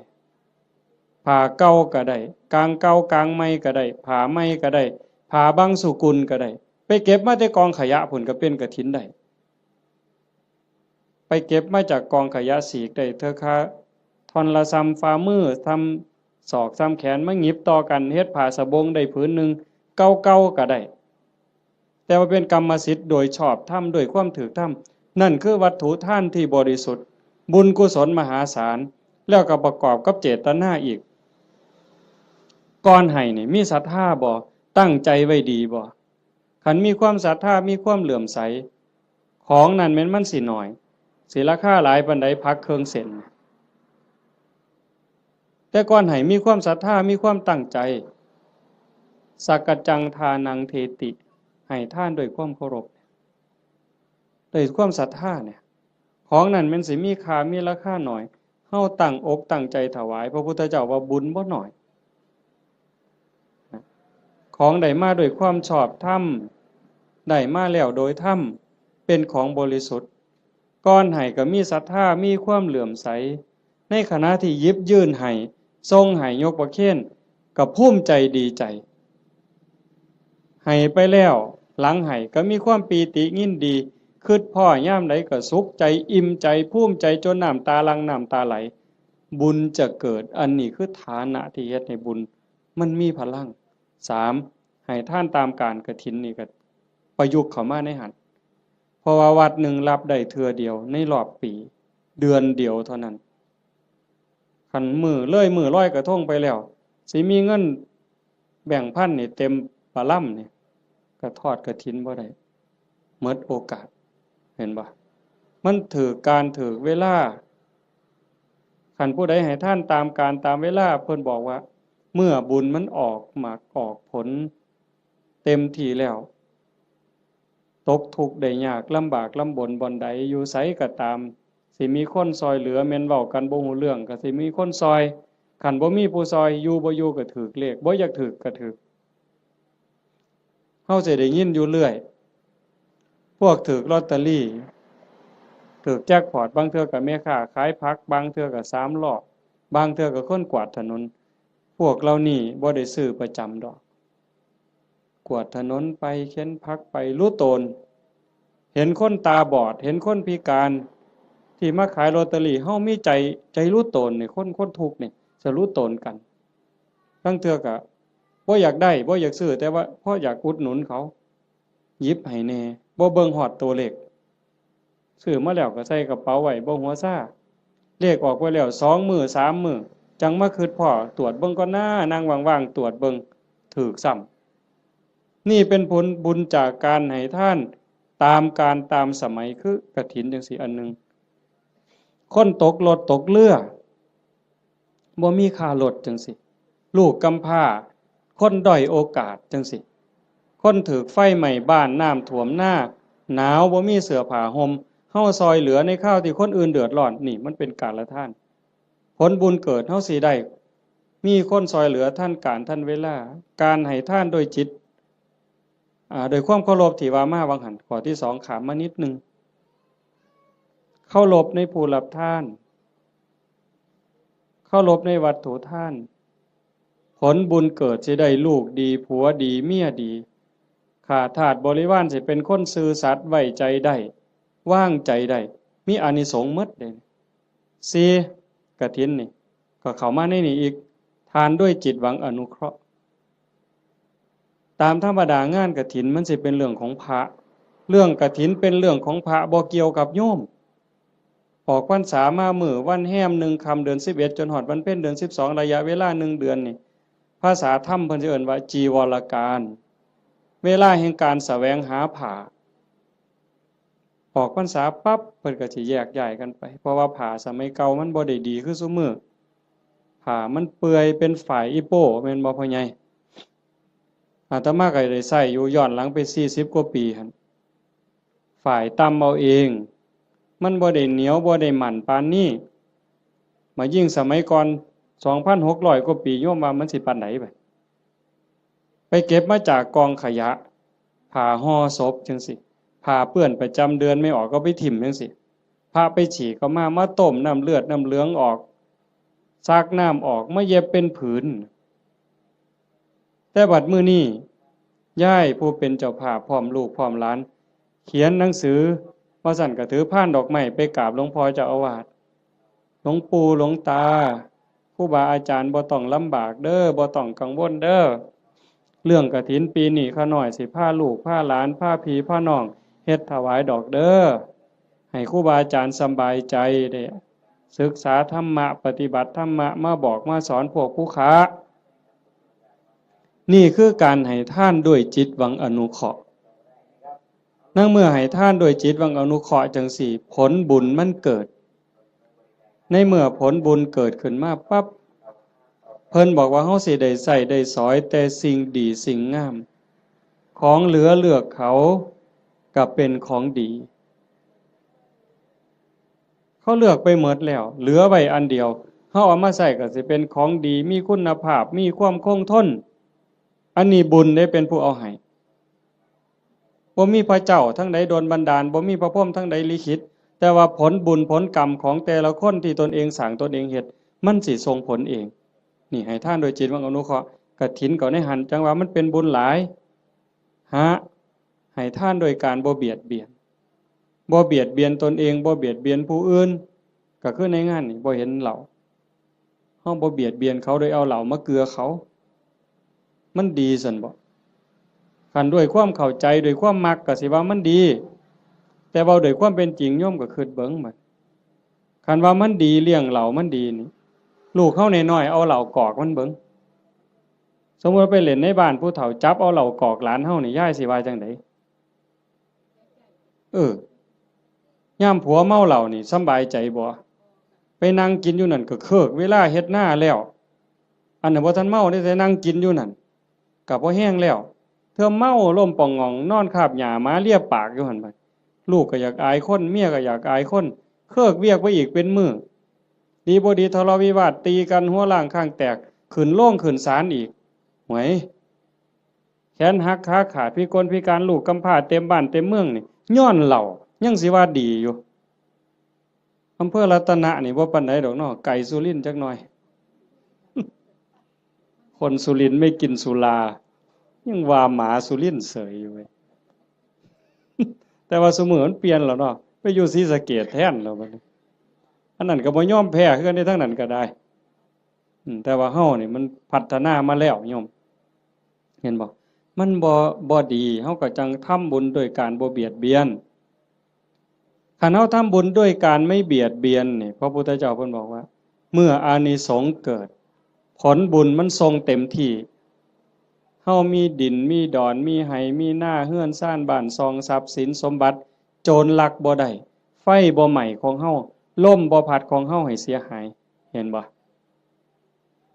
ผ้าเก่าก็ได้ กางเก่ากางใหม่ก็ได้ ผ้าใหม่ก็ได้ ผ้าบางสุกุลก็ได้ ไปเก็บมาแต่กองขยะพุ้นก็เป็นกฐินได้ ไปเก็บมาจากกองขยะ สีกได้เทื่อคาท่อนละส่ำฝ่ามือ ส่ำศอก ส่ำแขน มาหยิบต่อกันเฮ็ดผ้าสบงได้ผืนหนึ่ง เก่าๆก็ได้ แต่ว่าเป็นกรรมสิทธิ์โดยชอบธรรม ด้วยความถูกธรรม นั่นคือวัตถุทานที่บริสุทธิ์ บุญกุศลมหาศาล แล้วก็ประกอบกับเจตนาอีก ก่อนให้นี่มีศรัทธาบ่ ตั้งใจไว้ดีบ่ คันมีความศรัทธา มีความเลื่อมใส ของนั่นแม่นมันสิน้อย สิราคาหลายปานใด ผักเครื่องเส้น แต่ก่อนให้มีความศรัทธา มีความตั้งใจ สักกัจจังทานังเทติ ให้ทานด้วยความเคารพ ด้วยความศรัทธาเนี่ย ของนั่นแม่นสิมีค่า มีราคาน้อย เฮาตั้งอกตั้งใจถวาย พระพุทธเจ้าว่าบุญบ่น้อย ของได้มาด้วยความชอบธรรม ได้มาแล้วโดยธรรม เป็นของบริสุทธิ์ ก่อนให้ก็มีศรัทธา มีความเลื่อมใส ในขณะที่หยิบยื่นให้ ส่งให้ ยกประเคน ก็ภูมิใจดีใจ ให้ไปแล้ว หลังให้ก็มีความปีติยินดี คิดพ้อยามใดก็สุขใจ อิ่มใจ ภูมิใจ จนน้ำตาหลั่ง น้ำตาไหล บุญจะเกิด อันนี้คือฐานะที่เฮ็ดให้บุญมันมีพลัง สาม ให้ทานตามกาลกฐินนี่ก็ประยุกต์เข้ามาในหั้น เพราะว่าวัดหนึ่งรับได้เทื่อเดียวในรอบปี เดือนเดียวเท่านั้น คันมื้อเลยมื้อลอยกระทงไปแล้ว สิมีเงินแบงค์พันนี่เต็มปะลำนี่ ก็ทอดกฐินบ่ได้ หมดโอกาส เห็นบ่ มันถูกกาลถูกเวลา คันผู้ใดให้ทานตามกาลตามเวลา เพิ่นบอกว่า เมื่อบุญมันออกหมากออกผลเต็มที่แล้ว ตกทุกข์ได้ยาก ลำบากลำบนบ่อนใด อยู่ไสก็ตาม สิมีคนซ่อยเหลือ แม่นเว้ากันบ่ฮู้เรื่องก็สิมีคนซ่อย คันบ่มีผู้ซ่อย อยู่บ่อยู่ก็ถูกเลข บ่อยากถูกก็ถูก เฮาสิได้ยินอยู่เรื่อย พวกถูกลอตเตอรี่ ถูกแจ็คพอต บางเทื่อก็แม่ค้าขายผัก บางเทื่อก็สามล้อ บางเทื่อก็คนกวาดถนน พวกเหล่านี้บ่ได้ซื้อประจำดอก กวาดถนนไป เข็นผักไป หลู่ตน เห็นคนตาบอด เห็นคนพิการ ที่มาขายลอตเตอรี่ เฮามีใจ ใจหลู่ตนนี่ คน คนทุกข์นี่ จะหลู่ตนกัน ลางเทื่อก็บ่อยากได้ บ่อยากซื้อ แต่ว่าพออยากอุดหนุนเขา หยิบให้แหน่ บ่เบิ่งฮอดตัวเลข ซื้อมาแล้วก็ใส่กระเป๋าไว้ บ่หัวซา เลขออกไปแล้วสองมื้อสามมื้อ จั่งมาคิดพ้อ ตรวจเบิ่งก่อนนะ นั่งว่างๆ ตรวจเบิ่ง ถูกซ้ำ นี่เป็นผลบุญจากการให้ทานตามกาลตามสมัย คือกฐินจั่งซี้อันหนึ่ง คนตกรถตกเรือ บ่มีค่ารถจั่งซี้ ลูกกำพร้า คนด้อยโอกาสจั่งซี้ คนถูกไฟไหม้บ้าน น้ำท่วมนา หนาว บ่มีเสื้อผ้าห่ม เฮาซ่อยเหลือในคราวที่คนอื่นเดือดร้อน นี่มันเป็นกาลทาน ผลบุญเกิดเฮาสิได้ มีคนซ่อยเหลือทันกาลทันเวลา การให้ทานโดยจิต อ่า โดยความเคารพที่ว่ามาหว่างหั้น ข้อที่สองข้ามมานิดหนึ่ง เคารพในผู้รับทาน เคารพในวัตถุทาน ผลบุญเกิดสิได้ลูกดี ผัวดี เมียดี ข้าทาสบริวารสิเป็นคนซื่อสัตย์ ไว้ใจได้ วางใจได้ มีอานิสงส์หมดเลย สี่ กฐินนี่ ก็เข้ามาในนี่อีก ทานด้วยจิตหวังอนุเคราะห์ ตามธรรมดางานกฐินมันสิเป็นเรื่องของพระ เรื่องกฐินเป็นเรื่องของพระ บ่เกี่ยวกับโยม ออกพรรษามามื้อวันแฮมหนึ่งค่ำเดือนสิบเอ็ด จนฮอดวันเพ็ญเดือนสิบสอง ระยะเวลาหนึ่งเดือนนี่ ภาษาธรรมเพิ่นสิเอิ้นว่าจีวรกาล เวลาแห่งการแสวงหาผ้า ออกพรรษาปั๊บ เพิ่นก็สิแยกย้ายกันไป เพราะว่าผ้าสมัยเก่ามันบ่ได้ดีคือซุมื้อ ผ้ามันเปื่อยเป็นฝ้ายอีโป้ แม่นบ่พ่อใหญ่ อาตมาก็ได้ใช้อยู่ย้อนหลังไปสี่สิบกว่าปีหั่น ฝ้ายตำเอาเอง มันบ่ได้เหนียว บ่ได้มั่นปานนี้ มายิ่งสมัยก่อน สองพันหกร้อย กว่าปี โยมว่ามันสิปานใดบัด ไปเก็บมาจากกองขยะ ผ้าห่อศพจังสิ ผ้าเปื้อนประจำเดือนไม่ออกก็ไปถิ่มจังสิ พระไปฉี่ก็มา มาต้มน้ำเลือดน้ำเหลืองออก ซักน้ำออก มาเย็บเป็นผืน แต่บัดมื้อนี้ ยายผู้เป็นเจ้าภาพพร้อมลูกพร้อมหลาน เขียนหนังสือ ว่าซั่นก็ถือพานดอกไม้ไปกราบหลวงพ่อเจ้าอาวาส หลวงปู่หลวงตา ครูบาอาจารย์บ่ต้องลำบากเด้อ บ่ต้องกังวลเด้อ เรื่องกฐินปีนี้ข้าน้อยสิพาลูกพาหลานพาพี่พาน้องเฮ็ดถวายดอกเด้อ ให้ครูบาอาจารย์สำบายใจ ได้ศึกษาธรรมะ ปฏิบัติธรรมะ มาบอกมาสอนพวกผู้ค้า นี่คือการให้ทานด้วยจิตหวังอนุเคราะห์ ในเมื่อให้ทานด้วยจิตหวังอนุเคราะห์จังซี้ ผลบุญมันเกิด ในเมื่อผลบุญเกิดขึ้นมาปั๊บ เพิ่นบอกว่าเฮาสิได้ใช้ได้สอยแต่สิ่งดีสิ่งงาม ของเหลือเลือกเขาก็เป็นของดี เขาเลือกไปหมดแล้ว เหลือไว้อันเดียว เฮาเอามาใช้ก็สิเป็นของดี มีคุณภาพ มีความคงทน อันนี้บุญเด้เป็นผู้เอาให้ บ่มีพระเจ้าทางใดดลบันดาล บ่มีพระพรหมทางใดลิขิต แต่ว่าผลบุญผลกรรมของแต่ละคนที่ตนเองสร้างตนเองเฮ็ด มันสิส่งผลเอง นี่ให้ทานโดยจิตหวังอนุเคราะห์ กฐินก็ในหั้น จั่งว่ามันเป็นบุญหลาย หา ให้ทานโดยการบ่เบียดเบียน บ่เบียดเบียนตนเอง บ่เบียดเบียนผู้อื่น ก็คือในงานนี่บ่เห็นเหล้า เฮาบ่เบียดเบียนเขาโดยเอาเหล้ามาเกือเขา มันดีซั่นบ่ คันด้วยความเข้าใจ ด้วยความมักก็สิว่ามันดี แต่เว้าด้วยความเป็นจริง โยมก็คิดเบิ่งบัด คันว่ามันดี เลี้ยงเหล้ามันดีนี่ ลูกเฮาน้อยๆ เอาเหล้ากอกมันเบิ่ง สมมุติว่าไปเล่นในบ้านผู้เฒ่า จับเอาเหล้ากอกหลานเฮานี่ ยายสิว่าจั่งใด เออ ยามผัวเมาเหล้านี่สำบายใจบ่ ไปนั่งกินอยู่นั่นก็เคิกเวลาเฮ็ดนาแล้ว อันนั้นบ่ทันเมาเด้ แต่นั่งกินอยู่นั่น ก็พอแฮงแล้ว เทื่อเมาล้มป่องหง่อง นอนคาบหญ้าหมาเลียปากอยู่หั่นบัด ลูกก็อยากอายคน เมียก็อยากอายคน เคิกเวียกไปอีกเป็นมื้อ ดีบ่ดีทะเลาะวิวาท ตีกันหัวร้างข้างแตก ขึ้นโรงขึ้นศาลอีก หวย แขนหักขาขาด พิกลพิการ ลูกกำพร้าเต็มบ้านเต็มเมืองนี่ ย้อนเหล้า ยังสิว่าดีอยู่ อำเภอรัตนะนี่บ่ปานใดดอกเนาะ ไกลสุรินทร์จักหน่อย คนสุรินทร์ไม่กินสุรา ยังว่าหมาสุรินทร์เสยอยู่เว้ย แต่ว่าซุมื้อมันเปลี่ยนแล้วเนาะ ไปอยู่ศรีสะเกษแทนแล้วบัดนี้ อันนั้นก็บ่ยอมแพ้คือกันเด้ ทางนั้นก็ได้ อืม แต่ว่าเฮานี่มันพัฒนามาแล้วโยม เห็นบ่ มันบ่ บ่ดี เฮาก็จั่งทำบุญโดยการบ่เบียดเบียน คันเฮาทำบุญด้วยการไม่เบียดเบียนนี่ พระพุทธเจ้าเพิ่นบอกว่า เมื่ออานิสงส์เกิด ผลบุญมันส่งเต็มที่ เฮามีดิน มีดอน มีไฮ่ มีนา เฮือนซาน บ้านช่อง ทรัพย์สินสมบัติ โจรลักบ่ได้ ไฟบ่ไหม้ของเฮา ลมบ่พัดของเฮาให้เสียหาย เห็นบ่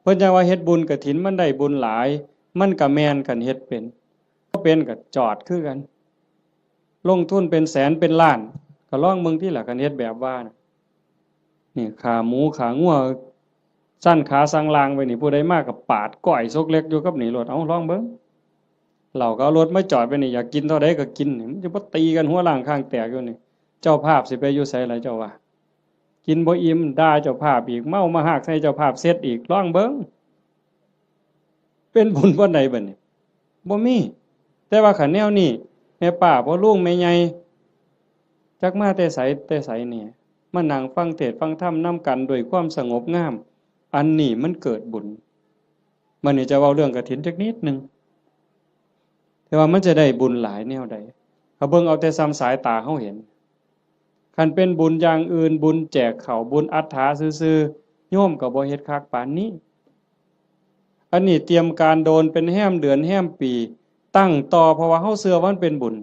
เพิ่นจั่งว่าเฮ็ดบุญกฐินมันได้บุญหลาย มันก็แม่นคันเฮ็ดเป็น บ่เป็นก็จอดคือกัน ลงทุนเป็นแสนเป็นล้าน ก็ลองเบิ่งติล่ะ คันเฮ็ดแบบว่าน่ะ นี่ขาหมูขางัว สั่นขาสั่งลางไว้นี่ ผู้ใดมาก็ปาดก้อยซกเล็กอยู่กับนี่โลด เอ้า ลองเบิ่ง เหล้าก็เอารถมาจอดไว้นี่ อยากกินเท่าใดก็กินนี่ มันจะบ่ตีกันหัวร้างข้างแตกอยู่นี่ เจ้าภาพสิไปอยู่ไสล่ะเจ้าว่า กินบ่อิ่ม ด่าเจ้าภาพอีก เมามาฮากใส่เจ้าภาพเสร็จอีก ลองเบิ่ง เป็นบุญปานใดบัดนี้ บ่มี แต่ว่าคันแนวนี้ แม่ป้าพ่อลุงแม่ใหญ่ จักมาแต่ไสแต่ไสนี่ มานั่งฟังเทศน์ฟังธรรมนำกันด้วยความสงบงาม อันนี้มันเกิดบุญ บัดนี้จะเว้าเรื่องกฐินจักนิดหนึ่ง แต่ว่ามันจะได้บุญหลายแนวใด ถ้าเบิ่งเอาแต่ส่ำสายตาเฮาเห็น คันเป็นบุญอย่างอื่น บุญแจกข้าว บุญอัฏฐะซื่อๆ โยมก็บ่เฮ็ดคักปานนี้ อันนี้เตรียมการโดนเป็นแฮมเดือนแฮมปี ตั้งต่อ เพราะว่าเฮาเชื่อว่ามันเป็นบุญ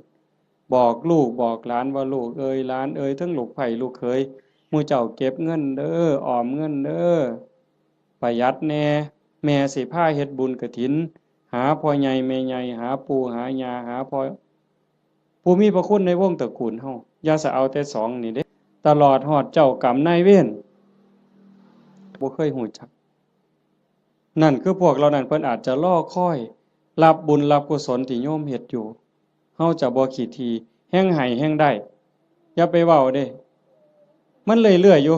บอกลูกบอกหลานว่า ลูกเอ๋ยหลานเอ๋ย ทั้งลูกใผลูกเขย หมู่เจ้าเก็บเงินเด้อ ออมเงินเด้อ ประหยัดแหน่ แม่สิพาเฮ็ดบุญกฐิน หาพ่อใหญ่แม่ใหญ่ หาปู่หาย่า หาพ่อ ผู้มีพระคุณในวงตระกูลเฮา อย่าสะเอาแต่สองนี่เด้ ตลอดฮอดเจ้ากรรมนายเวร บ่เคยฮู้จัก นั่นคือพวกเหล่านั้นเพิ่นอาจจะรอคอยรับบุญรับกุศลที่โยมเฮ็ดอยู่ เฮาจะบ่ขี้ถี่ แฮ่งให้แฮ่งได้ อย่าไปเว้าเด้ มันเรื่อยๆอยู่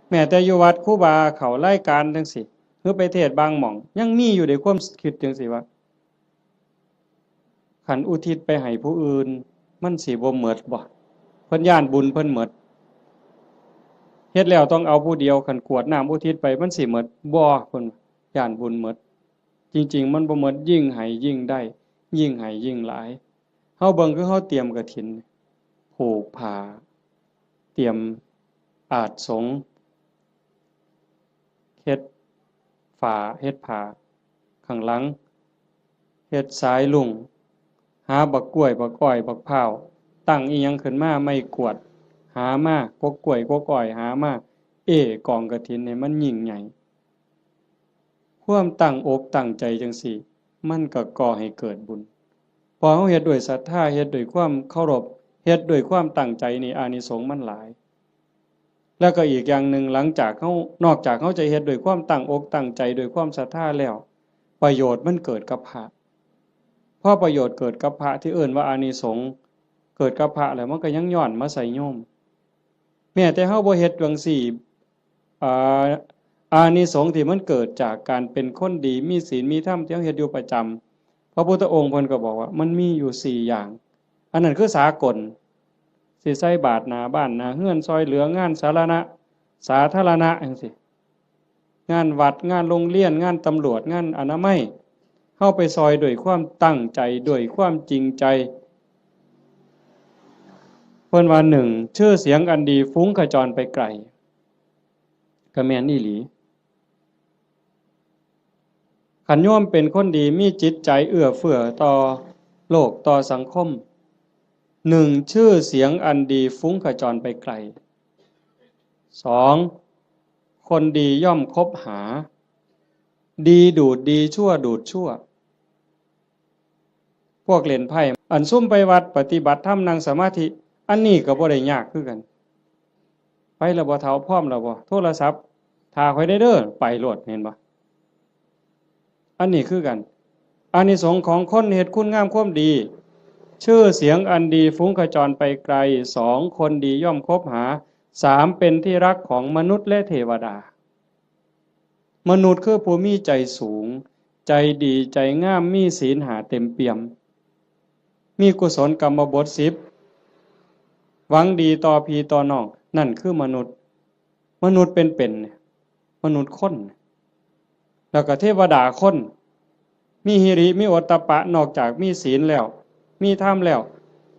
แม้แต่อยู่วัดครูบาเข้ารายการจั่งซี้ หรือไปเทศน์บางหม่อง ยังมีอยู่เด้ความคิดจั่งซี้ว่า คันอุทิศไปให้ผู้อื่น มันสิบ่หมดบ่ เพิ่นย้านบุญเพิ่นหมด เฮ็ดแล้วต้องเอาผู้เดียว คันกรวดน้ำอุทิศไปมันสิหมดบ่ เพิ่นย้านบุญหมด จริงๆมันบ่หมด ยิ่งให้ยิ่งได้ ยิ่งให้ยิ่งหลาย เฮาเบิ่งคือเฮาเตรียมกฐิน ผูกผ้า เตรียมอาสน์สงฆ์ เฮ็ดฝา เฮ็ดผ้า ข้างหลัง เฮ็ดสายลุง หาบักกล้วย บักอ้อย บักพร้าว ตั้งอิหยังขึ้นมา ไม้กวาด หามา กกกล้วย กกอ้อย หามา เอ้ กองกฐินให้มันยิ่งใหญ่ ความตั้งอกตั้งใจจั่งซี้ มันก็ก่อให้เกิดบุญ พอเฮาเฮ็ดด้วยศรัทธา เฮ็ดด้วยความเคารพ เฮ็ดด้วยความตั้งใจนี่ อานิสงส์มันหลาย แล้วก็อีกอย่างหนึ่ง หลังจากเฮา นอกจากเฮาจะเฮ็ดด้วยความตั้งอกตั้งใจ ด้วยความศรัทธาแล้ว ประโยชน์มันเกิดกับพระ พอประโยชน์เกิดกับพระที่เอิ้นว่าอานิสงส์เกิดกับพระแล้ว มันก็ยังย้อนมาใส่โยม แม้แต่เฮาบ่เฮ็ดจั่งซี้ อ่า อานิสงส์ที่มันเกิดจากการเป็นคนดี มีศีล มีธรรม ที่เฮาเฮ็ดอยู่ประจำ พระพุทธองค์เพิ่นก็บอกว่ามันมีอยู่สี่อย่าง อันนั้นคือสากล สิใส่บาตรหน้าบ้านหน้าเฮือน ซ่อยเหลืองานสาธารณะ สาธารณะจั่งซี้ งานวัด งานโรงเรียน งานตำรวจ งานอนามัย เฮาไปซ่อยด้วยความตั้งใจ ด้วยความจริงใจ เพิ่นว่า หนึ่ง ชื่อเสียงอันดีฟุ้งขจรไปไกล ก็แม่นอีหลี คันโยมเป็นคนดี มีจิตใจเอื้อเฟื้อต่อโลก ต่อสังคม หนึ่ง ชื่อเสียงอันดีฟุ้งขจรไปไกล สอง คนดีย่อมคบหา ดีดูดดี ชั่วดูดชั่ว พวกเล่นไพ่ อันซุมไปวัดปฏิบัติธรรมนั่งสมาธิ อันนี้ก็บ่ได้ยากคือกัน ไปแล้วบ่เฒ่า พร้อมแล้วบ่ โทรศัพท์ ถ้าข้อยได้เด้อ ไปโลด เห็นบ่ อันนี้คือกัน อานิสงส์ของคนเฮ็ดคุณงามความดี ชื่อเสียงอันดีฟุ้งขจรไปไกล สอง คนดีย่อมคบหา สาม เป็นที่รักของมนุษย์และเทวดา มนุษย์คือผู้มีใจสูง ใจดี ใจงาม มีศีลห้าเต็มเปี่ยม มีกุศลกรรมบทสิบ หวังดีต่อพี่ต่อน้อง นั่นคือมนุษย์ มนุษย์เป็นๆเนี่ย มนุษย์คน แล้วก็เทวดาคน มีหิริ มีโอตตัปปะ นอกจากมีศีลแล้ว มีธรรมแล้ว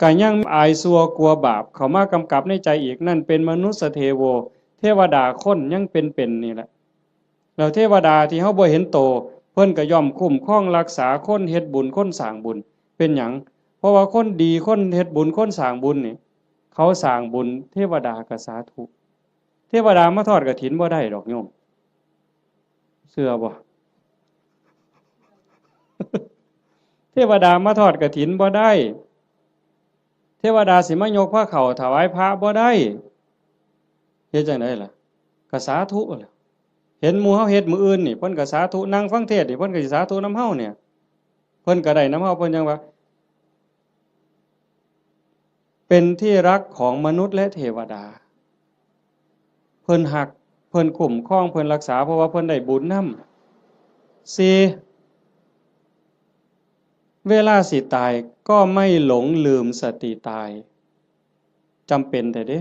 ก็ยังอายชั่วกลัวบาปเข้ามากำกับในใจอีก นั่นเป็นมนุสสเทโว เทวดาคนยังเป็นๆนี่แหละ แล้วเทวดาที่เฮาบ่เห็นโต เพิ่นก็ย่อมคุ้มครองรักษาคน เฮ็ดบุญ คนสร้างบุญ เป็นหยัง เพราะว่าคนดี คนเฮ็ดบุญ คนสร้างบุญนี่ เขาสร้างบุญ เทวดาก็สาธุ เทวดามาทอดกฐินบ่ได้ดอกโยม เชื่อบ่ เทวดามาทอดกฐินบ่ได้ เทวดาสิมายกพระเข้าถวายพระบ่ได้ เฮ็ดจั่งใดล่ะ ก็สาธุแหละ เห็นหมู่เฮาเฮ็ดมื้ออื่นนี่ เพิ่นก็สาธุ นั่งฟังเทศน์นี่ เพิ่นก็สิสาธุนำเฮาเนี่ย เพิ่นก็ได้นำเฮา เพิ่นจั่งว่า เป็นที่รักของมนุษย์และเทวดา เพิ่นฮัก เพิ่นคุ้มครอง เพิ่นรักษา เพราะว่าเพิ่นได้บุญนำ สี่ เวลาสิตายก็ไม่หลงลืมสติตาย จำเป็นแท้เด้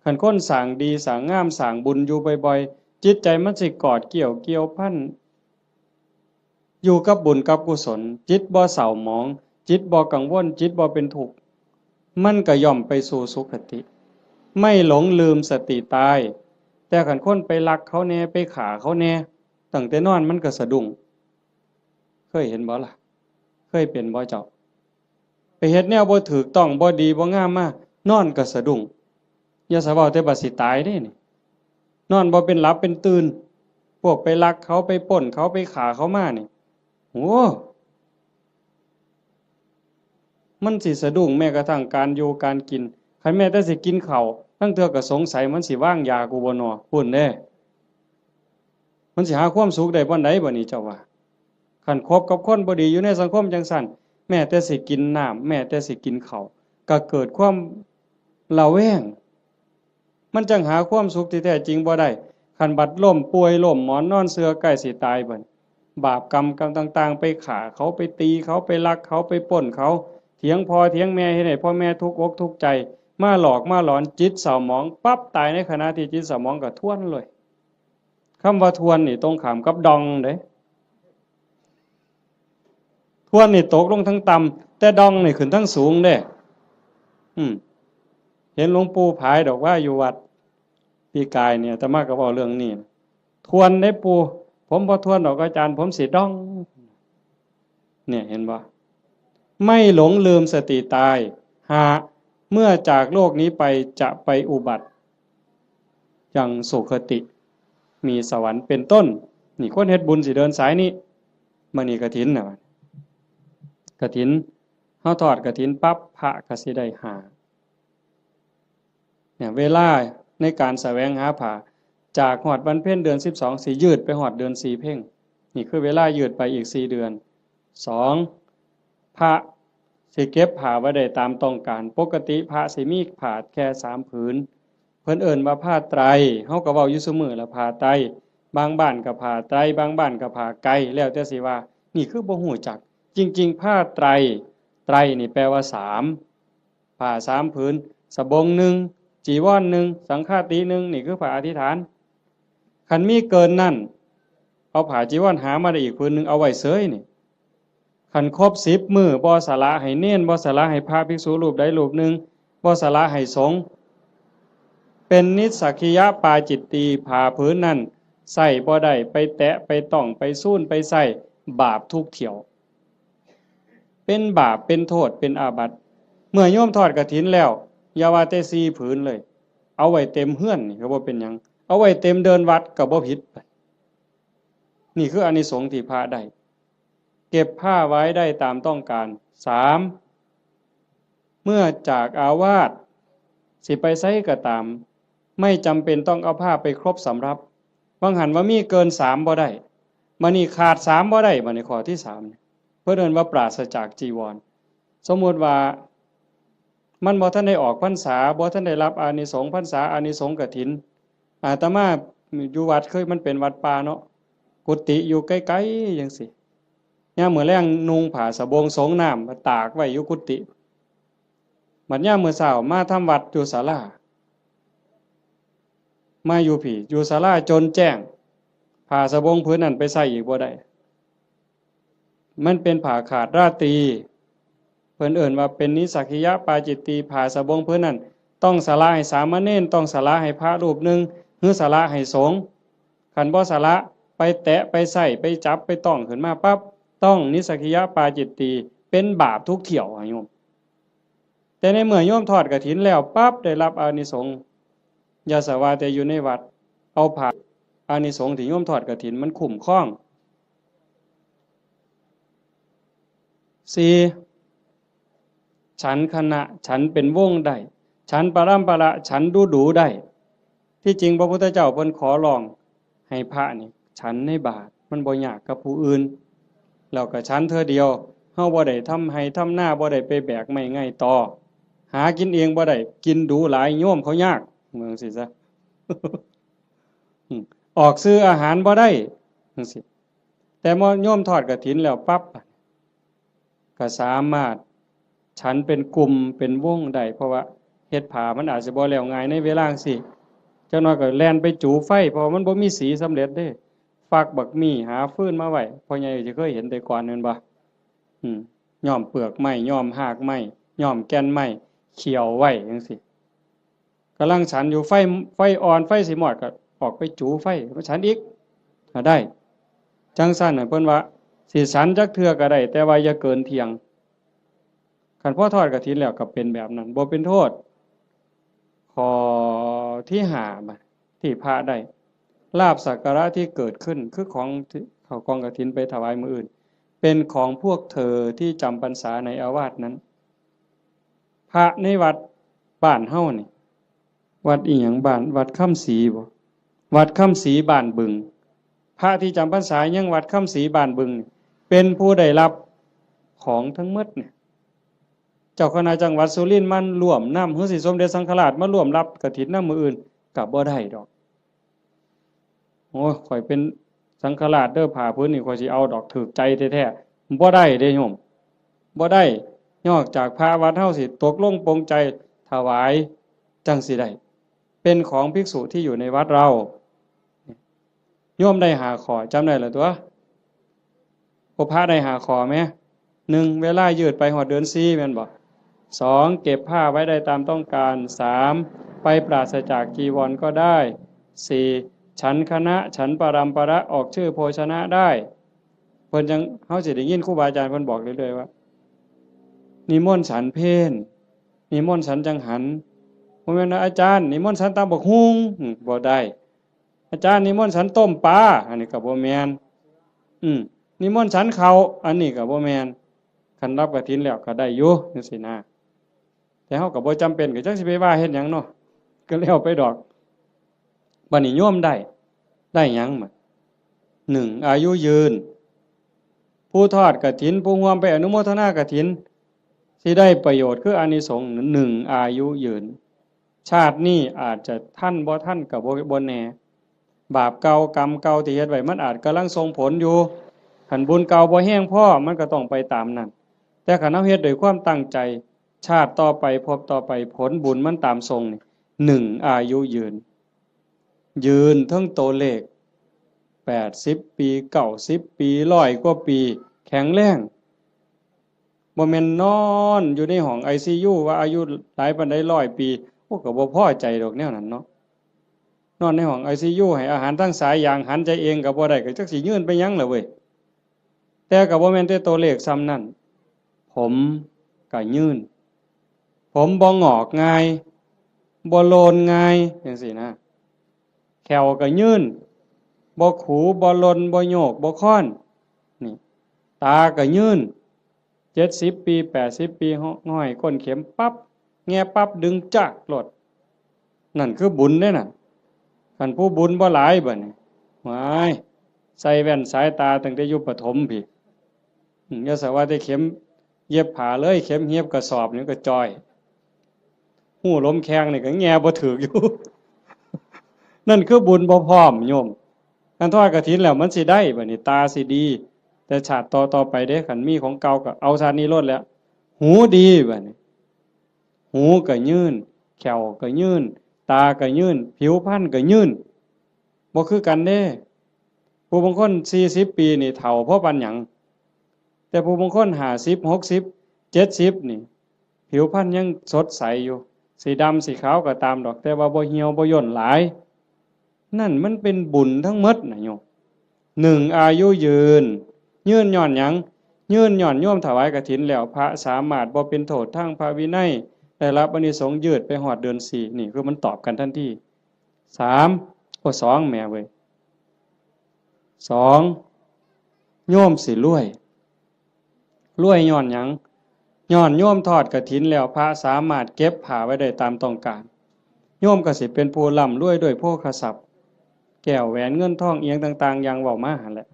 คันคนสร้างดี สร้างงาม สร้างบุญอยู่บ่อยๆ จิตใจมันสิกอดเกี่ยว เกี่ยวพัน อยู่กับบุญกับกุศล จิตบ่เศร้าหมอง จิตบ่กังวล จิตบ่เป็นทุกข์ มันก็ย่อมไปสู่สุคติ ไม่หลงลืมสติตาย แต่คันคนไปลักเขาแน่ ไปฆ่าเขาแน่ ตั้งแต่นอนมันก็สะดุ้ง เคยเห็นบ่ล่ะ เคยเป็นบ่เจ้า ไปเฮ็ดแนวบ่ถูกต้อง บ่ดี บ่งามมา นอนก็สะดุ้ง อย่าสะเว้าแต่บัดสิตายเด้นี่ นอนบ่เป็นหลับเป็นตื่น พวกไปลักเขา ไปปล้นเขา ไปฆ่าเขามานี่ โอ้ มันสิสะดุ้งแม้กระทั่งการอยู่การกิน คันแม้แต่สิกินข้าว ลางเทื่อก็สงสัยมันสิวางยากูบ่น้อ พู้นเด้ มันสิหาความสุขได้บ่อนใดบ่นี่เจ้าว่า คันคบกับคนบ่ดีอยู่ในสังคมจังซั่น แม้แต่สิกินน้ำ แม้แต่สิกินข้าว ก็เกิดความระแวง มันจั่งหาความสุขที่แท้จริงบ่ได้ คันบัดล้มป่วยล้มหมอนนอนเสื่อใกล้สิตายบัด บาปกรรมกรรมต่างๆ ไปฆ่าเขา ไปตีเขา ไปลักเขา ไปปล้นเขา เถียงพ่อเถียงแม่ เฮ็ดให้พ่อแม่ทุกข์อกทุกข์ใจ มาหลอกมาหลอนจิตเศร้าหมองปั๊บ ตายในขณะที่จิตเศร้าหมองก็ทวนเลย คำว่าทวนนี่ตรงข้ามกับดองเด้ ทวนนี่ตกลงทั้งต่ำ แต่ดองนี่ขึ้นทั้งสูงเด้ อืม เห็นหลวงปู่ผายดอกว่าอยู่วัดปีกายเนี่ย อาตมาก็เว้าเรื่องนี้ ทวนได้ปู่ ผมบ่ทวนดอกอาจารย์ ผมสิดอง เนี่ยเห็นบ่ ไม่หลงลืมสติตาย ห้า เมื่อจากโลกนี้ไปจะไปอุบัติ ยังสุคติ มีสวรรค์เป็นต้น นี่คนเฮ็ดบุญสิเดินสายนี้ มื้อนี้กฐินน่ะ กฐิน เฮาทอดกฐินปั๊บ พระก็สิได้ห้า เนี่ย เวลาในการแสวงหาผ้า จากฮอดวันเพ็ญเดือนสิบสอง สิยืดไปฮอดเดือนสี่เพ็ญ นี่คือเวลายืดไปอีกสี่เดือน สอง พระสิเก็บผ้าไว้ได้ตามต้องการ ปกติพระสิมีผ้าแค่สามผืน เพิ่นเอิ้นว่าผ้าไตร เฮาก็เว้าอยู่ซุมื้อละ ผ้าไตร บางบ้านก็ผ้าไตร บางบ้านก็ผ้าไก แล้วแต่สิว่า นี่คือบ่ฮู้จัก จริงๆ ผ้าไตร ไตรนี่แปลว่าสาม ผ้าสามผืน สบงหนึ่ง จีวรหนึ่ง สังฆาติหนึ่ง นี่คือผ้าอธิษฐาน คันมีเกินนั้น เอาผ้าจีวรหามาได้อีกผืนหนึ่ง เอาไว้เสยนี่ คันครบสิบมื้อ บ่สละให้เณร บ่สละให้พระภิกษุรูปใดรูปหนึ่ง บ่สละให้สงฆ์ เป็นนิสสักขิยปาจิตตี ผ้าผืนนั้น ใส่บ่ได้ ไปแตะ ไปต้อง ไปซูน ไปใส่ บาปทุกเที่ยว เป็นบาป เป็นโทษ เป็นอาบัติ เมื่อโยมทอดกฐินแล้ว อย่าว่าแต่สี่ผืนเลย เอาไว้เต็มเฮือนนี่ก็บ่เป็นหยัง เอาไว้เต็มเดินวัดก็บ่ผิด นี่คืออานิสงส์ที่พระได้ เก็บผ้าไว้ได้ตามต้องการ สาม เมื่อจากอาวาส สิไปไสก็ตาม ไม่จำเป็นต้องเอาผ้าไปครบสำรับ บางหันว่ามีเกินสามบ่ได้ บัดนี้ขาดสามบ่ได้ บัดนี้ข้อที่สาม เพิ่นเอิ้นว่าปราศจากจีวร สมมุติว่า มันบ่ทันได้ออกพรรษา บ่ทันได้รับอานิสงส์พรรษา อานิสงส์กฐิน อาตมาอยู่วัดเคย มันเป็นวัดป่าเนาะ กุฏิอยู่ไกลๆจังซี้ ยามมื้อแลงนุ่งผ้าสบงสงน้ำ ตากไว้อยู่กุฏิ บัดยามมื้อเช้ามาทำวัดอยู่ศาลา มาอยู่พี้ อยู่ศาลาจนแจ้ง ผ้าสบงผืนนั้นไปใส่อีกบ่ได้ มันเป็นผ้าขาดราตรี เพิ่นเอิ้นว่าเป็นนิสสักขิยปาจิตตี ผ้าสบงผืนนั้น ต้องสละให้สามเณร ต้องสละให้พระรูปหนึ่ง หรือสละให้สงฆ์ คันบ่สละ ไปแตะ ไปใส่ ไปจับ ไปต้องขึ้นมาปั๊บ ต้องนิสสักขิยปาจิตตี เป็นบาปทุกเที่ยวอะโยม แต่ในเมื่อโยมทอดกฐินแล้วปั๊บ ได้รับอานิสงส์ อย่าสะว่าแต่อยู่ในวัด เอาผ้า อานิสงส์ที่โยมทอดกฐินมันคุ้มครอง สี่ ฉันขณะ ฉันเป็นวงได้ ฉันปรัมปรา ฉันดูดูได้ ที่จริงพระพุทธเจ้าเพิ่นขอร้องให้พระนี่ฉันในบาตร มันบ่ยากกับผู้อื่น แล้วก็ฉันเทื่อเดียว เฮาบ่ได้ทำไฮ่ทำนา บ่ได้ไปแบกไม้ไงต่อ หากินเองบ่ได้ กินดูหลายโยมเขายาก ว่าจั่งซี้ซะ อืม ออกซื้ออาหารบ่ได้ จั่งซี้ แต่พอโยมทอดกฐินแล้วปั๊บ ก็สามารถฉันเป็นกลุ่มเป็นวงได้ เพราะว่าเฮ็ดผ้ามันอาจสิบ่แล้วง่ายในเวลาจั่งซี้ จักหน่อยก็แล่นไปจูไฟ เพราะว่ามันบ่มีสีสำเร็จเด้ ฟักบักมี่ หาฟืนมาไว้ พ่อใหญ่สิเคยเห็นแต่ก่อนแม่นบ่ อืม ย้อมเปลือกไม้ ย้อมฮากไม้ ย้อมแก่นไม้ เคี่ยวไว้จั่งซี้ กำลังฉันอยู่ ไฟ ไฟอ่อน ไฟสิมอด ก็ออกไปจูไฟ มาฉันอีก ก็ได้ จั่งซั้นน่ะ เพิ่นว่า สิฉันจักเทื่อก็ได้ แต่ว่าอย่าเกินเที่ยง คันพอทอดกฐินแล้วก็เป็นแบบนั้น บ่เป็นโทษ ข้อที่ห้า บัด ที่พระได้ ลาภสักการะที่เกิดขึ้น คือของที่เขากองกฐินไปถวายมื้ออื่น เป็นของพวกเธอที่จำพรรษาในอาวาสนั้น พระในวัดบ้านเฮานี่ วัดอีหยัง บ้าน วัดคำศรีบ่ วัดคำศรีบ้านบึง พระที่จำพรรษายังวัดคำศรีบ้านบึงนี่ เป็นผู้ได้รับของทั้งหมดเนี่ย เจ้าคณะจังหวัดสุรินทร์มันร่วมนำ หรือสิสมเด็จสังฆราชมาร่วมรับกฐินนำมื้ออื่น ก็บ่ได้ดอก โอ้ย ข้อยเป็นสังฆราชเด้อ ผ้าผืนนี่ข้อยสิเอาดอก ถูกใจแท้ๆ บ่ได้เด้โยม บ่ได้ นอกจากพระวัดเฮาสิตกลงปลงใจถวาย จั่งสิได้ เป็นของภิกษุที่อยู่ในวัดเรา โยมได้ห้าข้อ จำได้แล้วตั๊ว โอ้ พระได้ห้าข้อแหม หนึ่ง เวลายืดไปฮอดเดือนสี่ แม่นบ่ สอง เก็บผ้าไว้ได้ตามต้องการ สาม ไปปราศจากจีวรก็ได้ สี่ ฉันคณะ ฉันปรัมประ ออกชื่อโภชนะได้ เพิ่นจั่ง เฮาสิได้ยินครูบาอาจารย์เพิ่นบอกเรื่อยๆ ว่า นิมนต์ฉันเพล นิมนต์ฉันจังหัน บ่แม่นว่า อาจารย์ นิมนต์ฉันตำบักหุ่ง อืม บ่ได้ อาจารย์ นิมนต์ฉันต้มปลา อันนี้ก็บ่แม่น อืม นิมนต์ฉันข้าว อันนี้ก็บ่แม่น คันรับกฐินแล้วก็ได้อยู่จั่งซี้นะ แต่เฮาก็บ่จำเป็น ก็จักสิไปว่าเฮ็ดหยังเนาะ ก็แล้วไปดอก บัดนี้โยมได้ ได้หยังบัด หนึ่ง อายุยืน ผู้ทอดกฐิน ผู้ร่วมไปอนุโมทนากฐิน สิได้ประโยชน์คืออานิสงส์ หนึ่ง อายุยืน ชาตินี้อาจจะทันบ่ทันก็บ่ บ่แน่ บาปเก่ากรรมเก่าที่เฮ็ดไว้ มันอาจกำลังส่งผลอยู่ คันบุญเก่าบ่แฮงพอ มันก็ต้องไปตามนั้น แต่คันเฮาเฮ็ดด้วยความตั้งใจ ชาติต่อไป ภพต่อไป ผลบุญมันตามส่งนี่ หนึ่ง อายุยืน ยืนเทิงตัวเลข แปดสิบปี เก้าสิบปี ร้อยกว่าปี แข็งแรง บ่แม่นนอนอยู่ในห้องไอซียู ว่าอายุหลายปานใด ร้อยปี โอ้ ก็บ่พอใจดอกแนวนั้นเนาะ นอนในห้องไอซียู ให้อาหารทางสายยาง หันใจเองก็บ่ได้ ก็จักสิยืนไปหยังล่ะเว้ย แต่ก็บ่แม่นแต่ตัวเลขส่ำนั้น ผมก็ยืน ผมบ่งอกง่าย บ่โลนง่ายจั่งซี้นะ แข้วก็ยืน บ่ขู บ่หล่น บ่โยก บ่คอน นี่ ตาก็ยืน เจ็ดสิบปี แปดสิบปี ห้อยก้นเข็มปั๊บ แงะปั๊บ ดึงจากโลด นั่นคือบุญเด้นั่น คันผู้บุญบ่หลายบัดนี้ ว้าย ใส่แว่นสายตาตั้งแต่อยู่ประถมพี้ อืม อย่าสะว่าแต่เข็มเย็บผ้าเลย เข็มเย็บกระสอบนี่ก็จ่อย ฮู้ลมแข้งนี่ก็แงะบ่ถืกอยู่ นั่นคือบุญบ่พร้อมโยม คันทอดกฐินแล้วมันสิได้บัดนี้ ตาสิดี แต่ชาติต่อๆไปเด้ คันมีของเก่าก็เอาชาตินี้โลดแหล้ว หูดีบัดนี้ หูก็ยืน แข้วก็ยืน ตาก็ยืน ผิวพรรณก็ยืน บ่คือกันเด้ ผู้บางคนสี่สิบปีนี่เฒ่าพอปานหยัง แต่ผู้บางคนห้าสิบ หกสิบ เจ็ดสิบนี่ ผิวพรรณยังสดใสอยู่ สิดำสิขาวก็ตามดอก แต่ว่าบ่เหี่ยวบ่ย่นหลาย นั่นมันเป็นบุญทั้งหมดนะโยม หนึ่ง อายุยืน ยืนย้อนหยัง ยืนย้อนโยมถวายกฐินแล้ว พระสามารถบ่เป็นโทษทางพระวินัย ได้รับอานิสงส์ยืดไปฮอดเดือนสี่ นี่คือมันตอบกันทันที สาม โอ้ สอง แหมเว้ย สอง โยมสิรวย รวยย้อนหยัง ย้อนโยมทอดกฐินแล้ว พระสามารถเก็บผ้าไว้ได้ตามต้องการ โยมก็สิเป็นผู้ร่ำรวยด้วยโภคทรัพย์ แก้วแหวนเงินทองอิหยังต่างๆ อย่างเว้ามาหั่นแหละ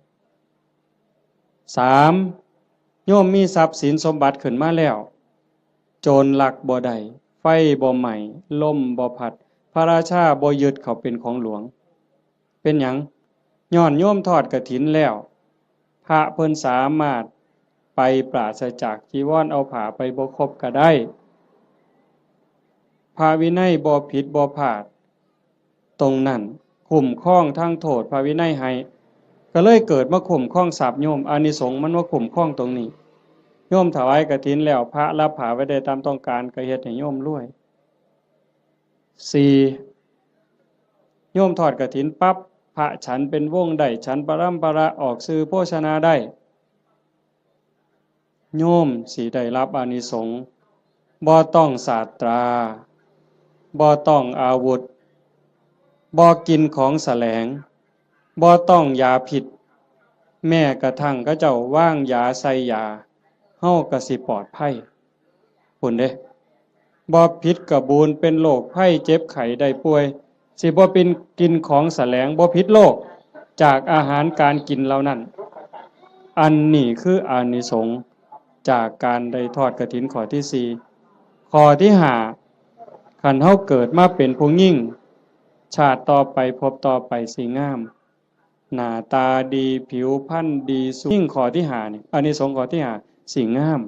สาม โยมมีทรัพย์สินสมบัติขึ้นมาแล้ว โจรลักบ่ได้ ไฟบ่ไหม้ ลมบ่พัด พระราชาบ่ยึดเข้าเป็นของหลวง เป็นหยัง ย้อนโยมทอดกฐินแล้ว พระเพิ่นสามารถไปปราศจากจีวร เอาผ้าไปบ่ครบก็ได้ พระวินัยบ่ผิดบ่พลาด ตรงนั้นคุ้มครองทางโทษพระวินัยให้ ก็เลยเกิดมาคุ้มครองทรัพย์โยม อานิสงส์มันมาคุ้มครองตรงนี้ โยมถวายกฐินแล้ว พระรับผ้าไว้ได้ตามต้องการ ก็เฮ็ดให้โยมรวย สี่ โยมทอดกฐินปั๊บ พระฉันเป็นวงได้ ฉันปรัมประ ออกชื่อโภชนาได้ โยมสิได้รับอานิสงส์ บ่ต้องสาตรา บ่ต้องอาวุธ บ่กินของแสลง บ่ต้องยาพิษ แม้กระทั่งเขาเจ้าวางยาใส่ยา เฮาก็สิปลอดภัย พุ้นเด้ บ่ผิดกะบูน เป็นโรคภัยเจ็บไข้ได้ป่วย สิบ่เป็นกินของแสลง บ่ผิดโรค จากอาหารการกินเหล่านั้น อันนี้คืออานิสงส์จากการได้ทอดกฐินข้อที่สี่ ข้อที่ห้า คันเฮาเกิดมาเป็นผู้หญิง ชาติต่อไปภพต่อไปสิงาม หน้าตาดี ผิวพรรณดี สูง ยิ่งข้อที่ห้านี่ อานิสงส์ข้อที่ห้า สิงาม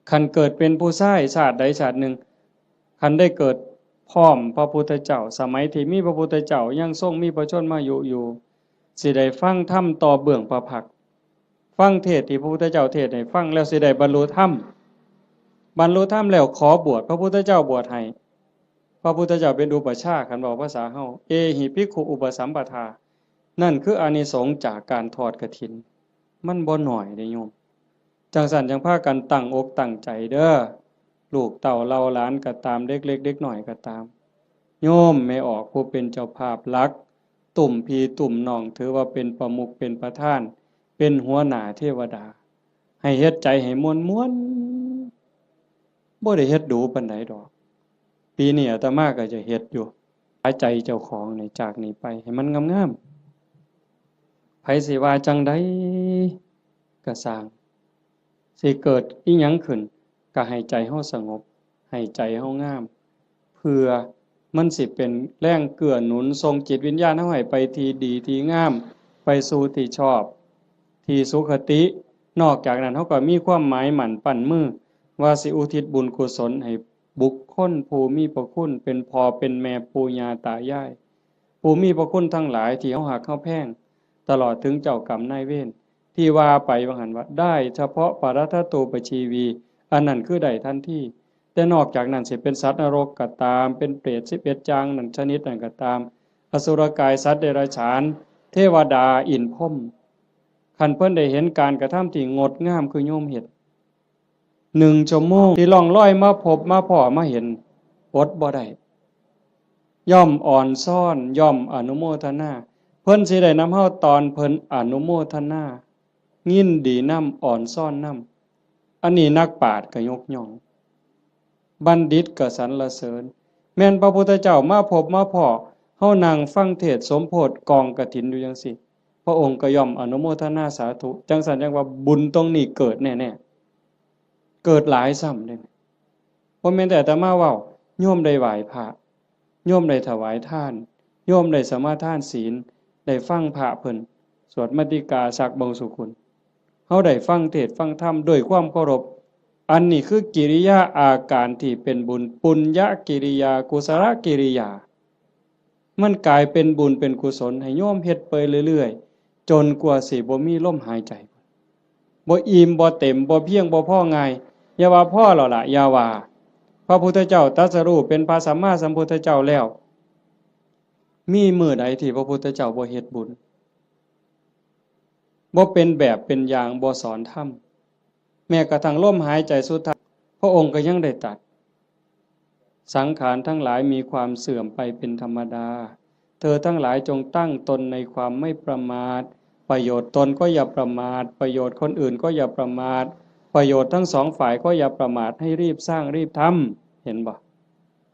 คันเกิดเป็นผู้ชายชาติใดชาติหนึ่ง คันได้เกิดพร้อมพระพุทธเจ้า สมัยที่มีพระพุทธเจ้ายังทรงมีพระชนมายุอยู่ สิได้ฟังธรรมต่อเบื้องพระพักตร์ ฟังเทศน์ที่พระพุทธเจ้าเทศน์ให้ฟังแล้วสิได้บรรลุธรรม บรรลุธรรมแล้วขอบวช พระพุทธเจ้าบวชให้ พระพุทธเจ้าเป็นอุปัชฌาย์ คันเว้าภาษาเฮา เอหิภิกขุอุปสัมปทา นั่นคืออานิสงส์จากการทอดกฐิน มันบ่น้อยเด้โยม จั่งซั้นจั่งพากันตั้งอกตั้งใจเด้อ ลูกเต้าเหล่าหลานก็ตาม เด็กเล็กเด็กน้อยก็ตาม โยมแม่ออกผู้เป็นเจ้าภาพหลัก ตุ้มพี่ตุ้มน้อง ถือว่าเป็นประมุขเป็นประธาน เป็นหัวหน้าเทวดา ให้เฮ็ดใจให้ม่วนๆ บ่ได้เฮ็ดดูปานใดดอก ปีนี้อาตมาก็จะเฮ็ดอยู่ หาใจเจ้าของนี่จากนี้ไปให้มันงามๆ ไผสิว่าจั่งใดก็ซ่าง สิเกิดอิหยังขึ้น ก็ให้ใจเฮาสงบ ให้ใจเฮางาม เพื่อมันสิเป็นแรงเกื้อหนุนส่งจิตวิญญาณเฮาให้ไปที่ดีที่งาม ไปสู่ที่ชอบ ที่สุคติ นอกจากนั้นเฮาก็มีความหมายหมั่นปั้นมือ ว่าสิอุทิศบุญกุศลให้บุคคลผู้มีพระคุณ เป็นพ่อเป็นแม่ปู่ย่าตายาย ผู้มีพระคุณทั้งหลายที่เฮาฮักเฮาแพง ตลอดถึงเจ้ากรรมนายเวร ที่ว่าไปว่าหั้นว่า ได้เฉพาะปรัตถตูปชีวี อันนั้นคือได้ทันที แต่นอกจากนั้นสิเป็นสัตว์นรกก็ตาม เป็นเปรตสิบเอ็ดอย่างนั้นชนิดนั้นก็ตาม อสุรกาย สัตว์เดรัจฉาน เทวดา อินทร์พรหม คันเพิ่นได้เห็นการกระทำที่งดงามคือโยมเฮ็ด หนึ่งชั่วโมงที่ล่องลอยมาพบมาพ้อมาเห็น อดบ่ได้ ย่อมอ่อนซ้อน ย่อมอนุโมทนา เพิ่นสิได้นำเฮาตอนเพิ่นอนุโมทนา ยินดีนำ อ่อนซ้อนนำ อันนี้นักปราชญ์ก็ยกย่อง บัณฑิตก็สรรเสริญ แม่นพระพุทธเจ้ามาพบมาพ้อ เฮานั่งฟังเทศน์สมโภชกองกฐินอยู่จั่งซี้ พระองค์ก็ย่อมอนุโมทนาสาธุ จั่งซั้นจั่งว่าบุญตรงนี้เกิดแน่ๆ เกิดหลายซ้ำเด้ บ่แม่นแต่อาตมาเว้า โยมได้ไหว้พระ โยมได้ถวายทาน โยมได้สมาทานศีล ได้ฟังพระเพิ่นสวดมัตติกาสักบงสุกุล เฮาได้ฟังเทศน์ฟังธรรมด้วยความเคารพ อันนี้คือกิริยาอาการที่เป็นบุญ ปุญญกิริยา กุศลกิริยา มันกลายเป็นบุญเป็นกุศลให้โยมเฮ็ดไปเรื่อยๆ จนกว่าสิบ่มีลมหายใจ บ่อิ่มบ่เต็ม บ่เพียงบ่พอง่าย อย่าว่าพอแล้วล่ะ อย่าว่า พระพุทธเจ้าตรัสรู้เป็นพระสัมมาสัมพุทธเจ้าแล้ว มีมื้อใดที่พระพุทธเจ้าบ่เฮ็ดบุญ บ่เป็นแบบเป็นอย่าง บ่สอนธรรม แม้กระทั่งลมหายใจสุดท้าย พระองค์ก็ยังได้ตรัส สังขารทั้งหลายมีความเสื่อมไปเป็นธรรมดา เธอทั้งหลายจงตั้งตนในความไม่ประมาท ประโยชน์ตนก็อย่าประมาท ประโยชน์คนอื่นก็อย่าประมาท ประโยชน์ทั้งสองฝ่ายก็อย่าประมาท ให้รีบสร้างรีบทำ เห็นบ่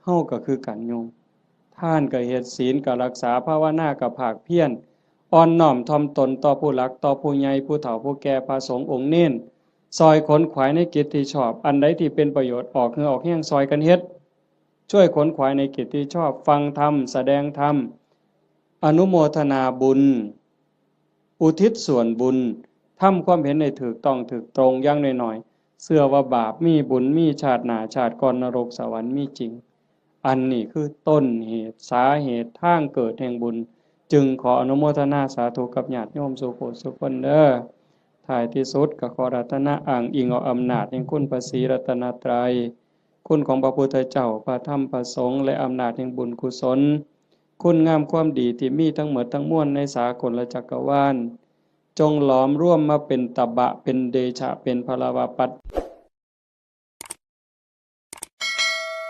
เฮาก็คือกันโยม ทานก็เฮ็ด ศีลก็รักษา ภาวนาก็ภาคเพียร อ่อนน้อมถ่อมตนต่อผู้หลัก ต่อผู้ใหญ่ ผู้เฒ่า ผู้แก่ พระสงฆ์องค์เณร ซอยขนขวายในกิจที่ชอบ อันใดที่เป็นประโยชน์ ออกเหงื่อออกแฮงซอยกันเฮ็ด ช่วยขนขวายในกิจที่ชอบ ฟังธรรม แสดงธรรม อนุโมทนาบุญ อุทิศส่วนบุญ ทำความเห็นให้ถูกต้องถูกตรง อย่างน้อยๆ เชื่อว่าบาปมี บุญมี ชาติหน้าชาติก่อน นรกสวรรค์มีจริง อันนี้คือต้นเหตุ สาเหตุ ทางเกิดแห่งบุญ จึงขออนุโมทนาสาธุกับญาติโยมสู่ผู้สู่คนเด้อ ท้ายที่สุดก็ขออาราธนาอ้างอิงเอาอำนาจแห่งคุณพระศรีรัตนตรัย คุณของพระพุทธเจ้า พระธรรม พระสงฆ์ และอำนาจแห่งบุญกุศล คุณงามความดีที่มีทั้งหมดทั้งมวลในสากลจักรวาล จงหลอมรวมมาเป็นตบะ เป็นเดชะ เป็นพลวปัจ